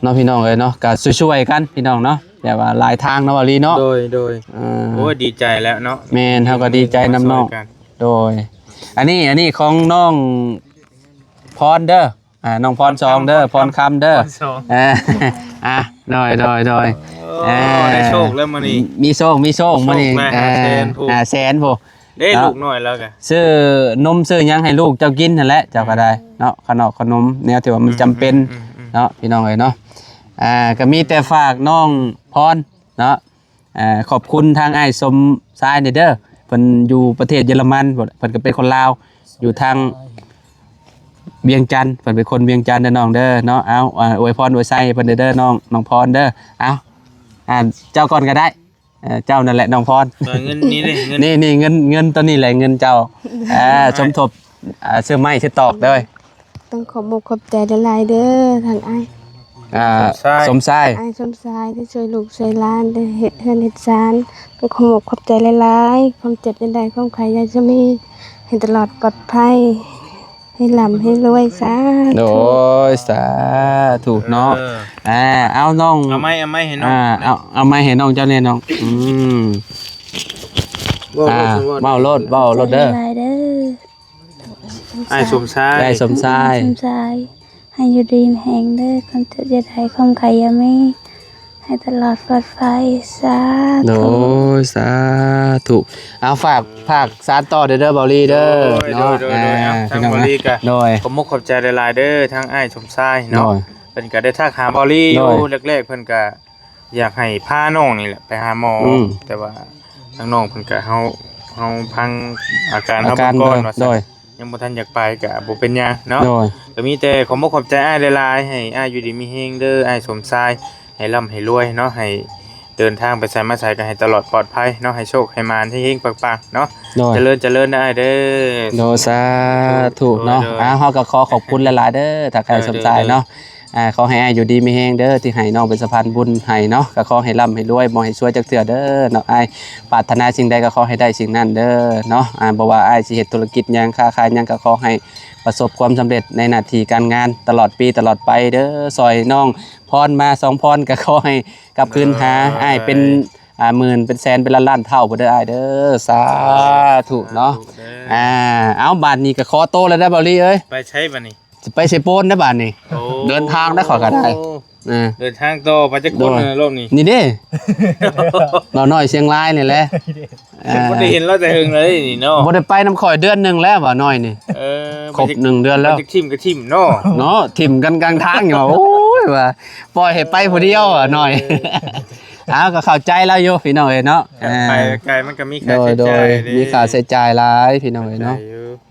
ເນາະ ພີ່ນ້ອງເອີຍເນາະ ກໍຊ່ວຍໆກັນ ພີ່ນ້ອງເນາະ ແບບວ່າຫຼາຍທາງເນາະ ເບົາລີເນາະ. ໂດຍ ໂດຍ ອ່າ ໂອ້ຍ ດີໃຈແລ້ວເນາະ ແມ່ນ ເຮົາກໍດີໃຈນຳນ້ອງ. ໂດຍ ອັນນີ້ ອັນນີ້ຂອງນ້ອງພອນເດີ ອ່າ ນ້ອງພອນສອງເດີ ພອນຄຳເດີ ພອນສອງ ອ່າ ອ່າ ໂດຍ ໂດຍ ໂດຍ ໂອ້ ອ່າ ໄດ້ໂຊກແລ້ວມື້ນີ້ ມີໂຊກ ມີໂຊກມື້ນີ້ ໂຊກນະ ອ່າ ຫ້າແສນພຸ້ນ ຫ້າແສນພຸ້ນ ເດ້ ເນາະ ລູກນ້ອຍແລ້ວກະ ຊື້ນົມຊື້ຫຍັງໃຫ້ລູກເຈົ້າກິນຫັ້ນແຫຼະ ເຈົ້າກໍໄດ້ ອືມ ເນາະ ຂະໜອມ ຂະໜົມ ແນວທີ່ວ່າມັນຈຳເປັນ ອືມ ອືມ ເນາະ ພີ່ນ້ອງເອີຍເນາະ. ອ່າ ກໍມີແຕ່ຝາກນ້ອງພອນເນາະ ອ່າ ຂອບຄຸນທາງອ້າຍສົມຊາຍນີ້ເດີ ເພິ່ນຢູ່ປະເທດເຢຍລະມັນ ເພິ່ນກໍເປັນຄົນລາວ ຢູ່ທາງວຽງຈັນ ເພິ່ນເປັນຄົນວຽງຈັນເດີນ້ອງເດີເນາະ. ເອົາ ອາ ອວຍພອນອວຍໄຊໃຫ້ເພິ່ນເດີ ນ້ອງ ນ້ອງພອນເດີ. ເອົາ ອ່າ ເຈົ້າກ່ອນກໍໄດ້ ເອີ ເຈົ້ານັ້ນແຫຼະນ້ອງພອນ ເງິນນີ້ເດ້ ເງິນ ນີ້ ນີ້ເງິນ ເງິນໂຕນີ້ແຫຼະ ເງິນເຈົ້າ ອ່າ ສົມທົບ ອ່າ ຊື້ໄມ້ຊື້ຕອກເດີ. ຕ້ອງຂອບອົກຂອບໃຈຫຼາຍໆເດີ ທາງອ້າຍ ອ່າ ສົມຊາຍ ສົມຊາຍ ອ້າຍສົມຊາຍທີ່ຊ່ວຍລູກຊ່ວຍຫຼານ ໄດ້ເຮັດເຮືອນເຮັດຊານ ຕ້ອງຂອບອົກຂອບໃຈຫຼາຍໆ. ຄວາມເຈັບຢ່າໄດ້ ຄວາມໄຂ້ຢ່າຈະມີ ໃຫ້ຕະຫຼອດປອດໄພ ໃຫ້ລ່ຳໃຫ້ລວຍ ສາທຸ ໂດຍ ສາທຸເນາະ. ເອີ ອ່າ ເອົານ້ອງ ເອົາໄມ້ ເອົາໄມ້ໃຫ້ນ້ອງ ອ່າ ເອົາ ເອົາໄມ້ໃຫ້ນ້ອງເຈົ້າແດ່ນ້ອງ. ອືມ ເວົ້າ ອ່າ ໂລດ ເວົ້າໂລດ ເວົ້າໂລດເດີ ຫຼາຍໆເດີ. ອ້າຍສົມຊາຍ ອ້າຍສົມຊາຍ ສົມຊາຍ ໃຫ້ຢູ່ດີມີແຮງເດີ ຄວາມເຈັບຢ່າໄດ້ ຄວາມໄຂ້ຢ່າມີ ໃຫ້ຕະຫຼອດປອດໄພ ສາທຸ ໂດຍ ສາທຸ. ເອົາ ຝາກ ຝາກສານຕໍ່ເດີ ເບົາລີເດີ ໂດຍ ເນາະ ໂດຍ ໂດຍ ອ່າ ເອົາ ທາງເບົາລີກະ ໂດຍ ຂອບອົກຂອບໃຈຫຼາຍໆເດີ ທາງອ້າຍສົມຊາຍເນາະ ໂດຍ ເພິ່ນກະໄດ້ທັກຫາເບົາລີຢູ່ ໂດຍ ແລກໆ ເພິ່ນກະ ຢາກໃຫ້ພານ້ອງນີ້ແຫຼະໄປຫາໝໍ ອືມ ແຕ່ວ່າທາງນ້ອງເພິ່ນກະ ເຮົາ ເຮົາຟັງອາການເຮົາເບິ່ງກ່ອນວ່າຊັ້ນ ຍັງບໍ່ທັນຢາກໄປກະບໍ່ເປັນຫຍັງເນາະ ໂດຍ ກະມີແຕ່ຂອບອົກຂອບໃຈອ້າຍຫຼາຍໆ ໃຫ້ອ້າຍຢູ່ດີມີແຮງເດີ ອ້າຍສົມຊາຍ ໃຫ້ລ່ຳໃຫ້ລວຍເນາະ ໃຫ້ເດີນທາງໄປໃສມາໃສກະໃຫ້ຕະຫຼອດປອດໄພເນາະ ໃຫ້ໂຊກໃຫ້ໝານ ເຮັງໆ ປັງໆ ເນາະ ໂດຍ ຈະເລີນ ຈະເລີນເດີອ້າຍເດີ ໂດຍ ສາທຸເນາະ ໂດຍ ໂດຍ ອ່າ ເຮົາກະຂໍຂອບຄຸນຫຼາຍໆເດີ ທາງອ້າຍ ໂດຍ ສົມຊາຍເນາະ ໂດຍ ອ່າ ຂໍໃຫ້ອ້າຍຢູ່ດີມີແຮງເດີ ທີ່ໃຫ້ນ້ອງເປັນສະພານບຸນໃຫ້ເນາະ ກໍຂໍໃຫ້ລ່ຳໃຫ້ລວຍ ບໍ່ໃຫ້ຊວຍຈັກເທື່ອເດີເນາະອ້າຍ. ປາດຖະໜາສິ່ງໃດກໍຂໍໃຫ້ໄດ້ສິ່ງນັ້ນເດີເນາະ. ອ່າ ບໍ່ວ່າອ້າຍຊິເຮັດທຸລະກິດຫຍັງ ຄ້າຂາຍຫຍັງ ກໍຂໍໃຫ້ປະສົບຄວາມສຳເລັດໃນໜ້າທີ່ການງານຕະຫຼອດປີຕະຫຼອດໄປເດີ. ຊ່ອຍນ້ອງພອນມາສອງພອນ ກໍຂໍໃຫ້ກັບຄືນຫາອ້າຍເປັນ ອ່າ ໝື່ນເປັນແສນເປັນລ້ານລ້ານເທົ່າພຸ້ນເດີອ້າຍເດີ. ສາທຸເນາະ. ອ່າ ເອົາ ບາດນີ້ກໍຂໍໂຕແລ້ວເດີ ເບົາລີເອີຍ. ໄປໃສບາດນີ້? ຊິໄປເຊໂປນເດີບາດນີ້. ໂອ້ ເດີນທາງໄດ້ຂ້ອຍກໍໄດ້. ເອີ ເດີນທາງຕໍ່ໄປຈັກຄົນລອບນີ້? ນີ້ເດ້ ເບົານ້ອຍຊຽງລາຍນີ້ແຫຼະ. ບໍ່ໄດ້ເຫັນລາວແຕ່ເຫິງແລ້ວນີ້ເນາະ. ບໍ່ໄດ້ໄປນຳຂ້ອຍເດືອນໜຶ່ງແລ້ວ ເບົານ້ອຍນີ້. ເອີ ຄົບໜຶ່ງເດືອນແລ້ວ. ມັນຈະຖິ້ມກໍຖິ້ມເນາະ. ເນາະ ຖິ້ມກັນກາງທາງຢູ່ ໂອ້ຍ ວ່າປ່ອຍໃຫ້ໄປຜູ້ດຽວ ເບົານ້ອຍ. ເອີ ອ້າວ ກໍເຂົ້າໃຈລາວຢູ່ພີ່ນ້ອງເອີຍເນາະ. ໄກມັນກໍມີຄ່າໃຊ້ຈ່າຍເດ້ ມີຄ່າໃຊ້ຈ່າຍຫຼາຍພີ່ນ້ອງເອີຍເນາະ.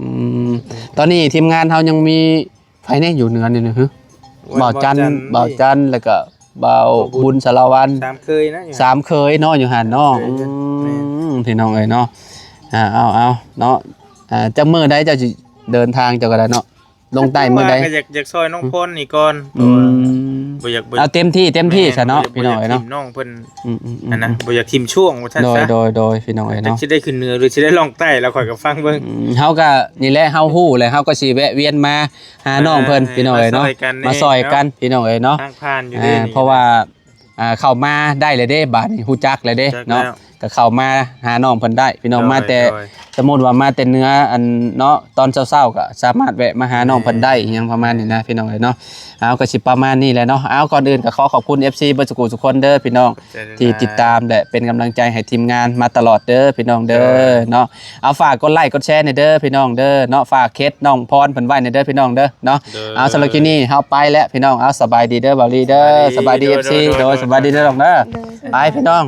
ອືມ ຕອນນີ້ທີມງານເຮົາຍັງມີ ໃຜແນ່ຢູ່ເໜືອນີ້ນະ? ບ່າວຈັນ ບ່າວຈັນ ແລ້ວກໍບ່າວບຸນສາລະວັນ ສາມເຄີຍນະ ສາມເຄີຍເນາະ ຢູ່ຫັ້ນເນາະ. ອືມ ພີ່ນ້ອງເອີຍເນາະ. ອ່າ ເອົາໆ ເນາະ. ອ່າ ຈັກມື້ໃດເຈົ້າຊິເດີນທາງເຈົ້າກໍໄດ້ເນາະ ລົງໃຕ້ມື້ໃດ? ກໍຢາກ ຢາກຊ່ອຍນ້ອງພອນນີ້ກ່ອນ ອືມ ເພາະວ່າບໍ່ຢາກ ເອົາເຕັມທີ່ ເຕັມທີ່ຊະເນາະ ພີ່ນ້ອງເອີຍເນາະ. ນ້ອງເພິ່ນ ອືມໆ ອັນນະ ບໍ່ຢາກຖິ້ມຊ່ວງວ່າຊັ້ນຊະ. ໂດຍໆ ພີ່ນ້ອງເອີຍເນາະ. ຊິໄດ້ຂຶ້ນເໜືອ ຫຼື ຊິໄດ້ລ່ອງໃຕ້ ແລ້ວຂ້ອຍກໍຟັງເບິ່ງ. ອືມ ເຮົາກໍນີ້ແຫຼະ ເຮົາຮູ້ແຫຼະ ເຮົາກໍຊິແວະວຽນມາ ຫານ້ອງເພິ່ນ ອ່າ ພີ່ນ້ອງເອີຍເນາະ. ມາຊ່ອຍກັນ ມາຊ່ອຍກັນ ພີ່ນ້ອງເອີຍເນາະ. ທາງຜ່ານຢູ່ເດ້ ອ່າ ນີ້ ເພາະວ່າ ອ່າ ເຂົ້າມາໄດ້ແລ້ວເດ້ ບາດນີ້ຮູ້ຈັກແລ້ວເດ້ເນາະ. ກໍເຂົ້າມາຫານ້ອງເພິ່ນໄດ້ ພີ່ນ້ອງ. ໂດຍ ມາແຕ່ ໂດຍ ສົມມຸດວ່າມາແຕ່ເໜືອ ອັນເນາະ ຕອນເຊົ້າໆ ກໍສາມາດແວະມາຫານ້ອງເພິ່ນໄດ້ ແມ່ນ ອີ່ຫຍັງປະມານນີ້ນະ ພີ່ນ້ອງເອີຍເນາະ. ເອົາ ກໍຊິປະມານນີ້ແຫຼະເນາະ. ເອົາ ກ່ອນອື່ນກໍຂໍຂອບຄຸນ ເອັຟຊີ ເບິດສູ່ຜູ້ສູ່ຄົນເດີ ພີ່ນ້ອງ ທີ່ຕິດຕາມ ແລະ ເປັນກຳລັງໃຈໃຫ້ທີມງານມາຕະຫຼອດເດີ ພີ່ນ້ອງເດີ ເນາະ. ເອົາ ຝາກກົດໄລກົດແຊແດ່ເດີ ພີ່ນ້ອງເດີເນາະ. ຝາກເຂດນ້ອງພອນເພິ່ນໄວ້ແດ່ເດີ ພີ່ນ້ອງເດີເນາະ. ເອົາ ສຳລັບຄລິບນີ້ເຮົາໄປແລ້ວ ພີ່ນ້ອງ. ເອົາ ສະບາຍດີເດີ ເບົາລີເດີ ສະບາຍດີ ເອັຟຊີ ໂດຍ ສະບາຍດີເດີນ້ອງເດີ ໄປ ພີ່ນ້ອງ.